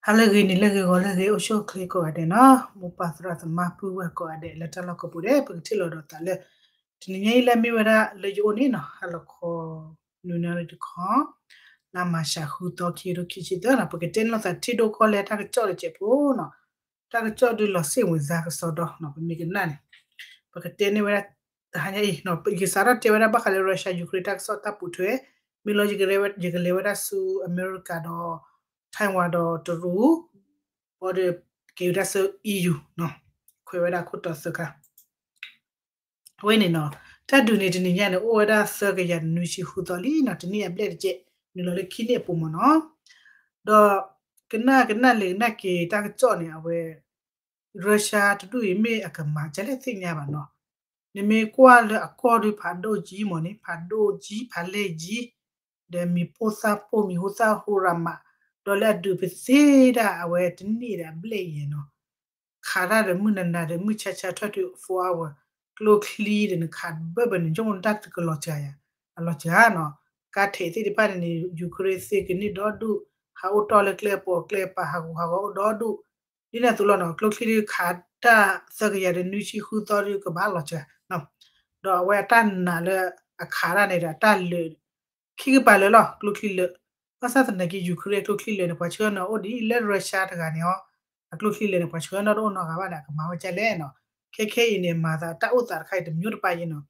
အါလၢဂ့ၤ နံၤလၢဂ့ၤ ဂီၤလၢဂ့ၤ အိၣ်ဆူၣ်အိၣ်ချ့ကိးဂၤဒဲးနီၤ, မိၢ်ပၢ်သရၣ်သမါပုၢ်ဝဲၢ်ကိးဂၤဒဲး လၢတၢ်လီၢ်ကိးပူၤဒဲး ပကထံၣ်လိာ်ဒီးသးလၢ တနံၤညါအံၤလၢအမ့ၢ်ဝဲဒၣ်လၢယအိၣ်န့ၣ်နီၤ ဟါလီၤခီ နွံနၣ်ရံၣ်တခီ လါမၤရှး ဃုသီ ခံကထိခံဆံသၢနီၤ, ပကတဲန့ၢ်လိာ်သးထံၣ်ဒိၣ်ကီၢ်လဲၢ်တၢ်ကစီၣ်တစဲးဖိနီၤ, တၢ်ကစီၣ်ဒုးလီၤစ့ၣ်ဝဲသးကစီဒီနီၤ, ပမ့ၢ်ကနၣ်န့ၣ် ပကတဲန့ၢ်ဝဲဒၣ် တဟါညါအံၤ ယစးထီၣ်တဲဝဲဒၣ်ဘၣ်ဃးလၢ Russia Ukraine တၢ်ကစီၣ်တၢ်ပိာ်ထွဲ, မ့ၢ်လီၤ ယကလဲၤဝဲဒၣ်ဆူအမဲရကၤဒီး Taiwan ဒီးတရူး, ဘၣ်ဒီး က့ၤဝဲဒၣ်ဆူ E U နီၤ, ခွဲးဝဲဒၣ်ခိၣ်တီသၢခါ အဝဲန့ၣ်နီၤ, တၢ်ဒုးန့ၣ်တနံၤညါန့ၣ် အိၣ်ဝဲဒၣ်သၢကယၤနွံဆံဃုသီလံနီၤ, တနံၣ်အဘျဲၣ်တကဲး နုာ်လီၤလၢခံနံၣ်အပူၤမ့ၢ်နီၤ, ဒီးကနၣ်ကနၣ်လဲၤကနၣ်က့ၤတၢ်ကစီၣ်န့ၣ် အဝဲ Russia တဒူၣ်အံၤမ့ၢ်အကမၤဒ်လဲၣ်သ့ၣ်ညါဘၣ်နီၤ, နမ့ၢ်ကွၢ်လၢအကီၢ်ဒုးဖးဒိၣ်ကံမ့ၢ်န့ၣ် ဖးဒိၣ်ကံ ဖးလဲၢ်ကံ ဒီးမံၤပိၢ်သၣ်ပိၢ် မံၤဟူသၣ်ဟူရၤမး, ဒီးလၢအဒုးပသ့ဒၣ်အဝဲတနံၣ်ဒီးအဘျဲၣ်ယဲၢ်နီၤ, ခးတၢ်ဒီးမုၢ်နၤနၤဒီးမုၢ်ဆါဆါ ထွဲတုၤ four hour, ကျိချံဒီးနခးဘၢဘၢန့ၣ် ဆိကမိၣ်တၢ်တကလီၤစှၤယၤ, အလီၤစှၤနီၤ, ကါထဲးသ့ၣ်တဖၣ်န့ၣ်န့ၣ် Ukraine သ့ကန့ၢ်ဒီဒူၣ်, ဟးအိၣ်တီၢ်လၢကျဲအပိာ်ကျဲပၤ ဟးဂူာ်ဟးဂီၤအိၣ်ဒီဒူၣ်, ဒ်န့ၣ်အသိးလီၤနီၤ, ကျိချံဒုးခးတၢ်သၢကယၤဒီးနွံဆံဃုသီဒုးကဘၣ်လီၤစှၤ, ဒီးအဝဲအတၢ်နာ်လၢအခးတၢ်န့ၣ်ဒီးအတၢ်လၢာ် ခံကပၤလၢာ်လီၤ ကျိချံလၢာ်, ဘၣ်ဆၣ်သနာ်က့ Ukraine အကျိချံလၢာ်န့ၣ် ပှၤဆှၢနီၤအိၣ်ဒ်အံၤ လၢ Russia တဂၤန့ၣ်အီၤ, အကျိချံလၢာ်န့ၣ် ပှၤဆှၢနီၤတအိၣ်နီတဂၤဘၣ်ဒီး အကမၤဝဲဒ်လဲၣ်နီၤ, ခဲခဲအံၤန့ၣ် မၤသးတၢ်အိၣ်သးတခါအံၤတမျိုးတဖၣ်အံၤနီၤ,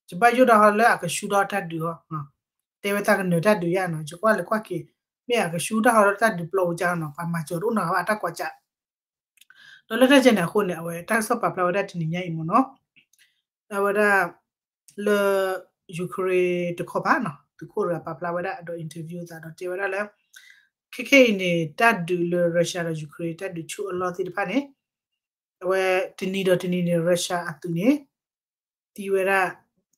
ယဘၣ်ယိၣ်ဒၣ်ဟီလၢအကဆူၣ်ထီၣ်တၢ်ဒုးအီၤ, တဲဝဲသးကနၢၤတၢ်ဒုးယါနီၤ, ယကွၢ်လဲၤကွၢ်က့ၤ, မ့ၢ်အကဆူၣ်ထီၣ်ဟီလၢတၢ်ဒုးပျီပူၤကါနီၤ, ပှၤမၤစၢၤတအိၣ်နီတဂၤဘၣ် အတၢ်ကွၢ်ကါ ဒီးလၢတၢ်ကဲန့ၣ်အဃိန့ၣ် အဝဲတၢ်ကစီၣ်ပာ်ဖျါဝဲဒၣ်တနံၤညါအံၤမ့ၢ်နီၤ, အဝဲဒၣ် လၢ Ukraine တခီပၤနီၤ သုးခိၣ်တဂၤပာ်ဖျါဝဲဒၣ်အဒိ interview အသးဒီးတဲဝဲဒၣ်လၢ ခဲခဲအံၤန့ၣ် တၢ်ဒုးလၢ Russia ဒီး Ukraine တၢ်ဒုးဆူၣ်အလီၢ်သ့ၣ်တဖၣ်န့ၣ် အဝဲတနံၤဒီးတနံၤန့ၣ် Russia အသုးန့ၣ် သံဝဲဒၣ်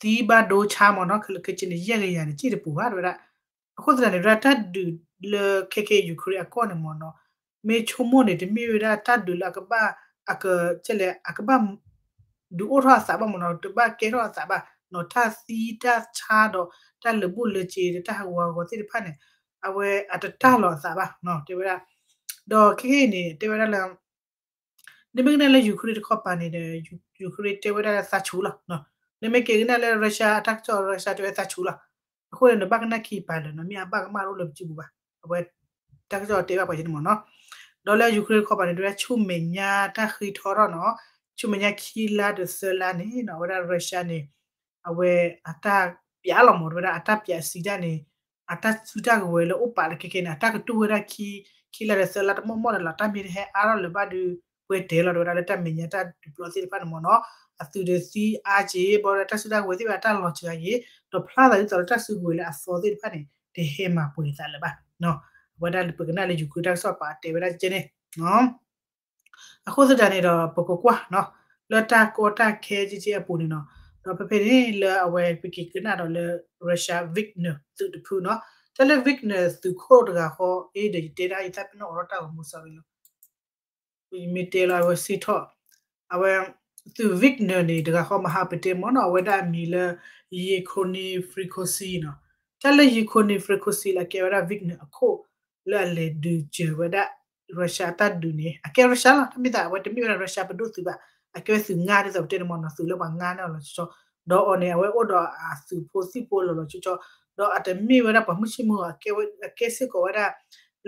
သံဘၣ်ဒိဆါမ့ၢ်နီၤ ခဲလၢာ်ခဲဆ့န့ၣ် ယဲၢ်ကယၤန့ၣ် စ့ၢ်တပူၤဘၣ် တဲဝဲဒၣ်, အဃိသတးန့ၣ် ဝဲဒၣ်တၢ်ဒုးလၢခဲခဲ Ukraine အကီၢ်န့ၣ်မ့ၢ်နီၤ, မ့ၢ်ဆိကမိၣ်န့ၣ် တမ့ၢ်ဝဲဒၣ်တၢ်ဒုးလၢအကဘၣ် အက ကဲလဲၣ် အကဘၣ် ဒုးအိၣ်ထီၣ်အသးဘၣ်မ့ၢ်နီၤ တဘၣ်ကဲထီၣ်အသးဘၣ်နီၤ တၢ်သံတၢ်ဆါဒီး တၢ်လၢာ်ဘူၣ်လၢာ်စ့ၤဒီး တၢ်ဟးဂူာ်ဟးဂီၤသ့ၣ်တဖၣ်န့ၣ် အဝဲအတတၢ်လီၤအသးဘၣ်နီၤ တဲဝဲဒၣ်, ဒီးခဲခဲအံၤန့ၣ် တဲဝဲဒၣ်လၢ နမ့ၢ်ကနၣ်လၢ Ukraine တခီပၤန့ၣ်ဒီး Ukraine တဲဝဲဒၣ်လၢသးဆူၣ်လီၤ, နမ့ၢ်က့ၤကနၣ်လၢ Russia အတၢ်ကစီၣ် Russia တဲဝဲသးဆူၣ်လီၤ, အဃိန့ၣ် နဘၣ်ကနၣ်ခံပၤလၢာ်နီၤ မ့ၢ်အဘၣ်ကမၣ်တအိၣ်လၢပစုပူၤဘၣ်, အဝဲ တၢ်ကစီၣ်တဲဘၣ်ပှၤယဲန့ၣ်မ့ၢ်နီၤ, ဒီးလၢ Ukraine တခီပၤန့ၣ် တဲဝဲဒၣ်ဆူမဲာ်ညါတၢ်ဃ့ထီထီၣ်နီၤ, ဆူမဲာ်ညါခံလါဒီးသၢလါန့ၣ်နီၤ အဝဲဒၣ် Russia န့ၣ် အဝဲအတၢ်ပျးလီၤမ့ၢ် တဲဝဲဒၣ်အတၢ်ပျးစံးတၢ်န့ၣ် အတၢ်စုတၢ်ကဝဲၤလၢအိၣ်ပာ်လၢခဲခဲန့ၣ် အတၢ်ကတိၢ်ဝဲဒၣ်ခံ ခံလါဒီးသၢလါတမီၢ်မီၢ်န့ၣ်လီၤ တၢ်မ့ၢ်တဟဲအါထီၣ်လၢၤဘၣ်ဒီး ပှဲၤတဲလီၤ တဲဝဲဒၣ်လၢတၢ်မဲာ်ညါတၢ်ဒုးပျီသ့ၣ်တဖၣ်န့ၣ်မ့ၢ်နီၤ, အသုးဒီးသံအါက့ၤ ဘၣ်ဒီးတၢ်စုတၢ်ကဝဲၤသ့ၣ်တဖၣ်အတၢ်လီၤစှၤက့ၤ ဒီးဖျါသးဒ်သိးလၢတၢ်စုကဝဲၤလၢအသီသ့ၣ်တဖၣ်န့ၣ် တဟဲမၤပှဲၤသးလၢၤဘၣ်, အဝဲဒၣ်ပကနၣ်လၢ Ukraine တၢ်ကစီၣ်ပာ်တဲဝဲဒၣ်ကဲန့ၣ် အဃိသတးန့ၣ်ဒီး ပကကွၢ်နီၤ လၢတၢ်ကီတၢ်ခဲကဲကဲအပူၤန့ၣ်နီၤ, ဒီးဖဲဖဲန့ၣ်လၢအဝဲပက့ၤကနၣ်ဒီးလၢ Russia Wagner သုးတဖုနီၤ, တၢ်လၢ Wagner သုးခိၣ်တဂၤဃီ အ့ဒီးယတဲဒၣ် ယသးပ့ၤနီၣ်အိးထီၣ်တၢ်ဂီၤမူစၢ်ဝဲလီၤ မ့ၢ်တဲလီၤအဝဲစ့ၢ်ထီၣ်, အဝဲ သုး Wagner န့ၣ် တဂၤဃီမဟါပတဲမ့ၢ်နီၤ အဝဲဒၣ်အမံၤလၢ Yevgeny Prigozhin နီၤ, တၢ်လၢ Yevgeny Prigozhin လၢအကဲဝဲဒၣ် Wagner အခိၣ် လၢအလဲၤဒုးစၢၤဝဲဒၣ် Russia အတၢ်ဒုးန့ၣ် အကဲ Russia လီၤ တၢ်မ့ၢ်သး အဝဲတမ့ၢ်ဝဲဒၣ် Russia ပဒိၣ်သုးဘၣ် အကဲဝဲသုးငါဒ်သိးပတဲန့ၣ်မ့ၢ်နီၤ သုးလၢပှၤငါန့ၣ်လီၤဆီဆီ ဒီးအီၤန့ၣ် အဝဲအိၣ်ဒီးအသုးဖိသံၣ်ဖိလီၤလီၤဆီဆီ ဒီးအတမ့ၢ်ဝဲဒၣ်ပှၤမုၢ်ဆ့ၣ်မုၢ်ဂီၤ အကဲစ့ၢ်ကီးဝဲဒၣ်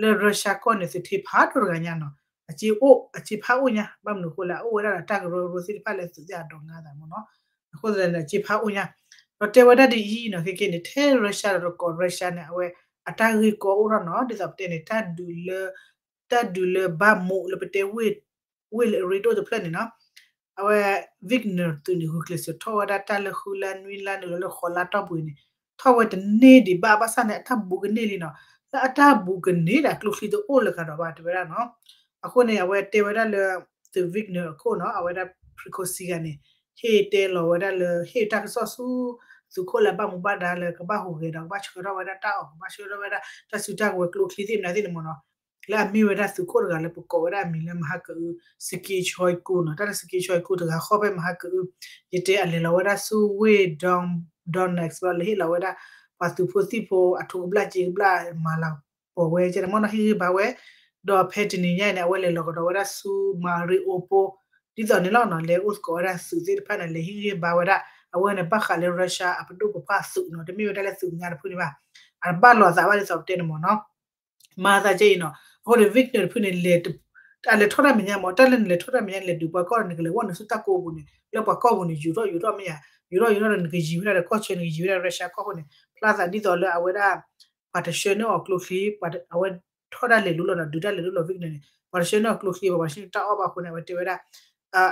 လၢ Russia ကီၢ်န့ၣ် သုးထ့ဖးဒိၣ်တဂၤညါနီၤ အစ့အိၣ် အစ့ဖးအိၣ်ညါ ဘၣ်မနုၤအဃိလဲၣ် အအိၣ်ဝဲဒၣ်ဒီးတၢ်ကရၢကရိသ့ၣ်တဖၣ်လၢသုးသ့ၣ်အဒိးငါသးမ့ၢ်နီၤ အဃိသတးန့ၣ် အစ့ဖးအိၣ်ညါ ဒီးတဲဝဲဒၣ်ဒ်အံၤနီၤ ခဲကဲန့ၣ် ထဲ Russia ဒီးတကီး Russia န့ၣ် အဝဲအတၢ်ဂ့ၢ်ကီအိၣ်ထီၣ်နီၤ ဒ်သိးပတဲန့ၣ် တၢ်ဒုးလၢ တၢ်ဒုးလၢ Bakhmut လၢပတဲ ဝ့ၢ်လၢအရ့ဒိၣ်တဖျၢၣ်န့ၣ်နီၤ အဝဲ Wagner သုးန့ၣ် ဂုာ်ကျဲးစၢးထီၣ်ဝဲဒၣ်တၢ်လၢဃုလါနွံလါန့ၣ်လီၤလၢဃိးလါတီၢ်ပူၤန့ၣ် ထီၣ်ဝဲတန့ၢ်ဒံးဘၣ် ဘၣ်ဆၣ်န့ၣ် အတၢ်ဘူးကန့ၢ်လံနီၤ လၢအတၢ်ဘူးကန့ၢ်ဒၣ်ကျိချံတအိၣ်လၢၤကဒီးဘၣ်တဲဝဲဒၣ်နီၤ အဃိန့ၣ် အဝဲတဲဝဲဒၣ်လၢ သုး Wagner အခိၣ်နီၤ အဝဲဒၣ် Prigozhin ဂၤန့ၣ် ဟ့ၣ်တဲလီၤဝဲဒၣ်လၢ ဟ့ၣ်တၢ်ကစီၣ်ဆူ သုးခိၣ်လၢအဘၣ်မူဘၣ်ဒါလၢကဘၣ်ဟူးဂဲၤဒီး ကဘၣ်ဆှၢထီၣ်ဝဲဒၣ်တၢ်အီၣ် ကဘၣ်ဆှၢထီၣ်ဝဲဒၣ်တၢ်စုတၢ်ကဝဲၤကျိချံသ့ၣ်မနုၤသ့ၣ်န့ၣ်မ့ၢ်နီၤ လၢအမ့ၢ်ဝဲဒၣ်သုးခိၣ်တဂၤလၢပကိးဝဲဒၣ်အမံၤလၢမဟါကအု Sergei Shoigu နီၤ တၢ်လၢ Sergei Shoigu တဂၤဃီဖဲမဟါကအု ယတဲအလဲၤလီၤဝဲဒၣ်ဆူဝ့ၢ် Don Donetsk ဘျီလဲၤဟ့ၣ်လီၤဝဲဒၣ် ပှၤသုးဖိသံၣ်ဖိအထူကဘျၣ်စ့ကဘျၣ်မၤလၤကပီၤဝဲကဲန့ၣ်မ့ၢ်နီၤ ဟ့ၣ်ဂံၢ်ဘါဝဲ ဒီးဖဲတနံၤညါအံၤန့ၣ် အဝဲလဲၤလီၤကဒီးဝဲဒၣ်ဆူ Mariupol ဒ်သိးန့ၣ်လီၤနီၤ, လဲၤအိၣ်သကိးဝဲဒၣ်သုးသ့ၣ်တဖၣ်န့ၣ် လဲၤဟ့ၣ်ဂံၢ်ဟ့ၣ်ဘါဝဲဒၣ် အဝဲန့ၣ်ဘၣ်ဃးလၢ Russia အပဒိၣ်ပပှၢ်သုးနီၤ, တမ့ၢ်ဝဲဒၣ်လၢသုးငါတဖုန့ၣ်ဘၣ်, အတဘၣ်လိာ်သးဘၣ်ဒ်သိးပတဲန့ၣ်မ့ၢ်နီၤ. မၤသးကဲအံၤနီၤ, အဃိန့ၣ် Wagner တဖုန့ၣ် လဲၤ အလဲၤထီၣ်တၢ်မဲာ်ညါမ့ၢ် တၢ်လၢနလဲၤထီၣ်တၢ်မဲာ်ညါန့ၣ် လဲၤဒုးပှၤကီၢ်န့ၣ် နကလဲၤဝဲနုာ်ဆူတၢ်ကိးပူၤန့ၣ် လၢပှၤကီၢ်ပူၤန့ၣ် ယူၤထီၣ်ယူၤထီၣ်မ့ၢ်ယါ, ယူၤထီၣ်ယူၤထီၣ်ဒီး နကယံၤဝဲဒၣ်ဒီးကီၢ်ဆၢ နကယံၤဝဲဒၣ် Russia ကီၢ်ခိၣ်န့ၣ် ဖျါသးဒ်သိးလၢအဝဲဒၣ် ပှၤတဆှၢန့ၢ်အီၤကျိချံ, အဝဲထီၣ်ဒၣ်လဲၤလိၤလီၤနီၤ, ဒုးတၢ်လဲၤလိၤလီၤ Wagner န့ၣ် ပှၤတဆှၢန့ၢ်အီၤကျိချံဘၣ်, ပှၤတဆှၢန့ၢ်တၢ်အီၣ်ဘၣ်အဃိန့ၣ် အဝဲတဲဝဲဒၣ်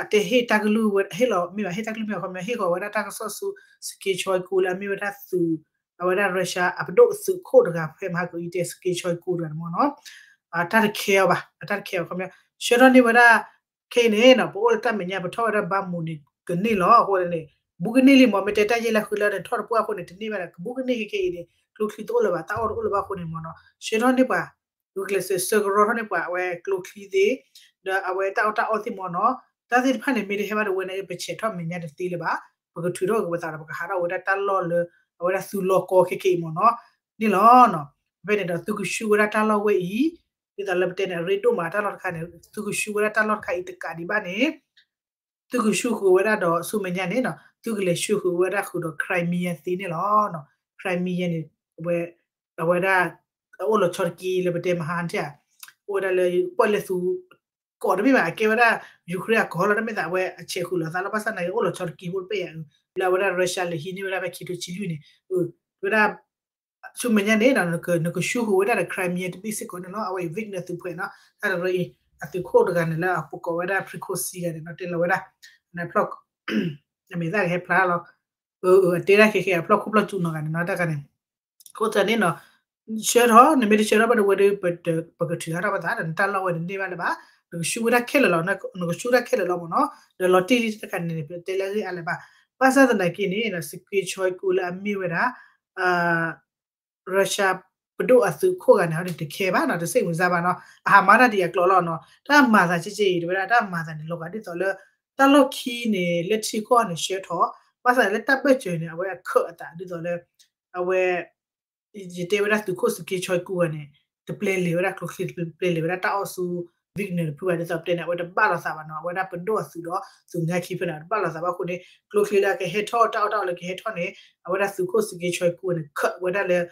အတဲဟ့ၣ်တၢ်ကလုၢ်ဝဲ ဟ့ၣ်လီၤ မ့ၢ်ဘၣ် ဟ့ၣ်တၢ်ကလုၢ်မ့ၢ်ဘၣ် ခီပညီ ဟ့ၣ်ဃီၤဝဲဒၣ်တၢ်ကစီၣ်ဆူ Zhukashenko လၢအမ့ၢ်ဝဲဒၣ်သုး အဝဲဒၣ် Russia အပဒိၣ်သုးခိၣ်တဂၤ ဖဲမဟါကအံၤတဲ Zhukashenko တဂၤန့ၣ်မ့ၢ်နီၤ, အတၢ်တခဲအီၤဘၣ်, အတၢ်တခဲအီၤ ခီပညီ ဆှၢထီၣ်န့ၢ်ဝဲဒၣ် ခဲအံၤန့ၣ်နီၤ ပအိၣ်လၢတၢ်မဲာ်ညါ ပထီၣ်ဝဲဒၣ်ဘါမူးန့ၣ် ကန့ၢ်လီၤအဃိန့ၣ် ဘူးကန့ၢ်လံမ့ၢ် မ့ၢ်တဲတၢ်ယဲၢ်လၢဃုလၢန့ၣ် ထီၣ်တပှၢ်အဃိန့ၣ် တန့ၢ်ဘၣ်ဒီး ကဘူးကန့ၢ်ခဲခဲအံၤန့ၣ် ကျိချံတအိၣ်လၢၤဘၣ် တၢ်အီၣ်တအိၣ်လၢၤဘၣ်အဃိန့ၣ်မ့ၢ်နီၤ ဆှၢထီၣ်န့ၢ်ပှၤ ဂုာ်ကျဲးစၢး ဆှၢကရီထီၣ်န့ၢ်ပှၤ အဝဲကျိချံသ့ၣ် ဒီးအဝဲတၢ်အီၣ်တၢ်အီသ့ၣ်မ့ၢ်နီၤ, တၢ်သ့ၣ်တဖၣ်န့ၣ် မ့ၢ်တဟဲဘၣ်ဒီးဝဲန့ၣ် ပဆဲးထီၣ်မဲာ်ညါတသ့လၢၤဘၣ်, ပကထုးထီၣ်က့ၤပသးဒီး ပကဟးထီၣ်ဝဲဒၣ်တၢ်လီၢ်လၢ အဝဲဒၣ်သုးလီၢ်ကီခဲခဲအံၤမ့ၢ်နီၤ, န့ၣ်လီၤနီၤ, ဖဲန့ၣ်ဒီးသုကဆူၣ်ဝဲဒၣ်တၢ်လီၢ်ဝဲအံၤ ဒ်သိးလၢပတဲန့ၣ် အရ့ဒိၣ်မးတၢ်လီၢ်တခါန့ၣ် သုကဆူၣ်ဝဲဒၣ်တၢ်လီၢ်တခါအံၤတကးဒံးဘၣ်န့ၣ် သုကဆူၣ်ဃုာ်ဝဲဒၣ်ဒီးဆူမဲာ်ညါန့ၣ်နီၤ သုကလဲၤဆူၣ်ဃုာ်ဝဲဒၣ်ဃုာ်ဒီး Crimea သ့န့ၣ်လီၤ. Crimea န့ၣ် အဝဲ အဝဲဒၣ် အအိၣ်လီၤဆီတက့ၢ်လၢပတဲမဟါန့ၣ် အိၣ်ဝဲဒၣ်လၢပီၣ်လဲၣ်သူ ကိးတမ့ၢ်ဘၣ် အကဲဝဲဒၣ် Ukraine အကီၢ်လီၤ တမ့ၢ်သးအဝဲအဆဲးဃုာ်လီၤသးလီၤ ဘၣ်ဆၣ်သနာ်က့ အိၣ်လီၤဆီတက့ၢ်ဖိတပဲၢ်ယၤ လၢအဝဲဒၣ် Russia လဲၤဟံးန့ၢ်ဝဲဒၣ်ဖဲခံထိဆံလွံၢ်န့ၣ် ဝဲဒၣ် ဆူမဲာ်ညါန့ၣ် နကဆူၣ်ဃုာ်ဝဲဒၣ်ဒီး Crimea တဘ့ၣ်စ့ၢ်ကီးန့ၣ်လီၤ. အဝဲအံၤ Wagner သုးဖှဲးနီၤ တၢ်တရၢအံၤ အသုးခိၣ်တဂၤန့ၣ်လၢအပကိးဝဲဒၣ် Prigozhin တဂၤန့ၣ်နီၤ တဲလီၤဝဲဒၣ် ဖျီၣ် အမ့ၢ်သၣ်ကဟဲဖျါလီၤ အတဲဒၣ်ခဲခဲအဖျီၣ်ခိၣ်ဖျီၣ်စူနီၤဂၤန့ၣ်နီၤ တၢ်ဂၤန့ၣ် အဃိသတးန့ၣ်နီၤ ဆှၢထီၣ် နမ့ၢ်တဆှၢထီၣ်ဘၣ်ဒီးဝဲဒီး ပကထုးထီၣ်ဘၣ်သးဒီး နတၢ်လီၢ်ဝဲန့ၣ်န့ၢ်ဘၣ်လၢၤဘၣ် နကဆူၣ်ဝဲဒၣ်ခဲလၢာ်လီၤ နကဆူၣ်ဝဲဒၣ်ခဲလၢာ်လီၤမ့ၢ်နီၤ ဒီးလီၤတံၢ်လံတၢ်တခါန့ၣ် ပတဲလၢအဂ့ၢ်အါလၢၤဘၣ် ဘၣ်ဆၣ်သနာ်က့န့ၣ် Zhukashenko လၢအမ့ၢ်ဝဲဒၣ် Russia ပဒိၣ်အသုးခိၣ်ဂၤန့ၣ် ဟီဒ်တခဲဘၣ်နီၤ တစိတ်ဝင်စားဘၣ်နီၤ အဟးမၤတၢ်ဒ်အကျိၤလီၤနီၤ တၢ်မၤသးကဲကဲအံၤ တဝဲဒၣ်တၢ်မၤသးန့ၣ် လီၤဂာ်ဒ်သိးလၢ တၢ်လီၢ်ခံန့ၣ် လၢထံကီၢ်န့ၣ်ဆှၢထီၣ် ဘၣ်ဆၣ်လၢတၢ်ဘၢၣ်စၢၤန့ၣ် အဝဲအခၢးအသးဒ်သိးလၢ အဝဲ ယတဲဝဲဒၣ်သုးခိၣ် Zhukashenko န့ၣ် တပျဲလဲၤဝဲဒၣ်ကျိချံ တပျဲလဲၤဝဲဒၣ်တၢ်အီၣ်ဆူ Wagner တဖုဘၣ်ဒ်သိးပတဲန့ၣ် အဝဲတဘၣ်လိာ်သးဘၣ်နီၤ အဝဲဒၣ်ပဒိၣ်အသုးဒီး သုးငါခံဖဲန့ၣ် တဘၣ်လိာ်သးဘၣ်အဃိန့ၣ် ကျိချံလၢအကဟဲထီၣ် တၢ်အီၣ်တၢ်အီလၢကဟဲထီၣ်န့ၣ် အဝဲဒၣ်သုးခိၣ် Zhukashenko န့ၣ် ခၢးဝဲဒၣ်လၢ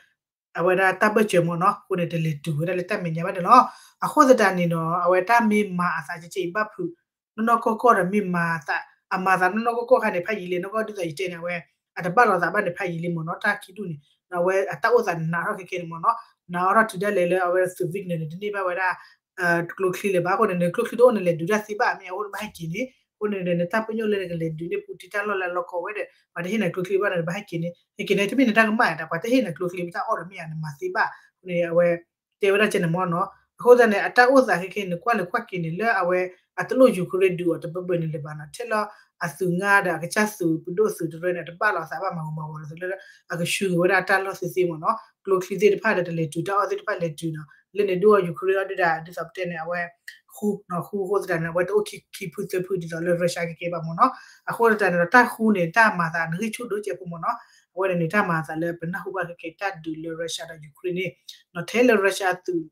အဝဲဒၣ်တၢ်ဘၢၣ်စၢၤမ့ၢ်နီၤ အဃိန့ၣ် တလဲၤတုၤဝဲဒၣ်လၢတၢ်မဲာ်ညါဘၣ်န့ၣ်လီၤ. အဃိသတးန့ၣ်ဒီး အဝဲတၢ်မ့ၢ်မၤအသးကဲကဲအံၤဘၣ်ဖုး နီၢ်နီၢ်ကီၢ်ကီၢ်ဒီးမ့ၢ်မၤသး အမၤသးနီၢ်နီၢ်ကီၢ်ကီၢ်ခါန့ၣ် ဖးယံာ်လံ နီၢ်ကီၢ်ဒ်သိးယတဲန့ၣ် အဝဲ အတဘၣ်လိာ်သးဘၣ်န့ၣ် ဖးယံာ်လံမ့ၢ်နီၤ တၢ်ခံဒူၣ်န့ၣ် ဒီးအဝဲအတၢ်အိၣ်သးန့ၣ် နာ်ထီၣ်ခဲခဲန့ၣ်မ့ၢ်နီၤ နာ်အီၣ်ထီၣ်တုၤဒၣ်လဲာ်လၢအဝဲသုး Wagner န့ၣ် တန့ၢ်ဘၣ်ဝဲဒၣ် ကျိချံလၢၤဘၣ် အဃိန့ၣ် နကျိချံတအိၣ်န့ၣ် လဲၤဒုးတၢ်သ့ဘၣ် မ့ၢ်အအိၣ်နဘၣ်ဟဲက့ၤန့ၣ် အဃိန့ၣ်ဒီး နတၢ်ပညိၣ်လၢနကလဲၤဒုးန့ၢ် Putin တၢ်လီၢ်လၢအလီၢ်ကီဝဲဒီး ပှၤတဟ့ၣ်နၤကျိချံဘၣ်န့ၣ် နဘၣ်ဟဲက့ၤန့ၣ် ဟဲက့ၤန့ၣ် တမ့ၢ်နတၢ်ကမၣ်တၢ် ပှၤတဟ့ၣ်နၤကျိချံ ပတၢ်အီၣ်ဒီးမ့ၢ်ဧါ နမၤသ့ဘၣ် အဃိန့ၣ် အဝဲ တဲဝဲဒၣ်ကဲန့ၣ်မ့ၢ်နီၤ အဃိသတးန့ၣ် အတၢ်အိၣ်သးခဲခဲန့ၣ် ကွၢ်လဲၤကွၢ်က့ၤန့ၣ် လၢအဝဲ အတလိၣ် Ukraine ဒုးအီၤတဘၢဘၢန့ၣ်လၢၤဘၣ်နီၤ ထဲလၢအသုးငါဒီးအကစၢ်သုးပဒိၣ်သုးတရၢန့ၣ် အတဘၣ်လိာ်သးဘၣ်မၤဂီၤမၤဂီၤလီၤလၢ အကဆူၣ်က့ၤဝဲဒၣ်တၢ်လီၢ်သ့သ့မ့ၢ်နီၤ ကျိချံသ့ၣ်တဖၣ်ဒီးတလဲၤတုၤ တၢ်အီၣ်သ့ၣ်တဖၣ်လဲၤတုၤနီၤ လၢန့ၣ်ဒိၣ် Ukraine အီၤဒုးဒၣ် ဒ်သိးပတဲန့ၣ် အဝဲ ဃူ ဃူအဃိသတးန့ၣ် အဝဲတအိၣ်ခံဖုသၢဖုဒ်သိးလၢ Russia ကဲကဲဘၣ်မ့ၢ်နီၤ အဃိသတးန့ၣ်ဒီး တၢ်ဃူန့ၣ် တၢ်မၤသးနဂံၢ်ဆူၣ်ဒိၣ်ကဲဖိမ့ၢ်နီၤ အဝဲန့ၣ်န့ၣ်တၢ်မၤသးလၢပနၢ်ဟူဘၣ်ခဲခဲတၢ်ဒုးလၢ Russia ဒီး Ukraine န့ၣ် နီၤ ထဲလၢ Russia သုး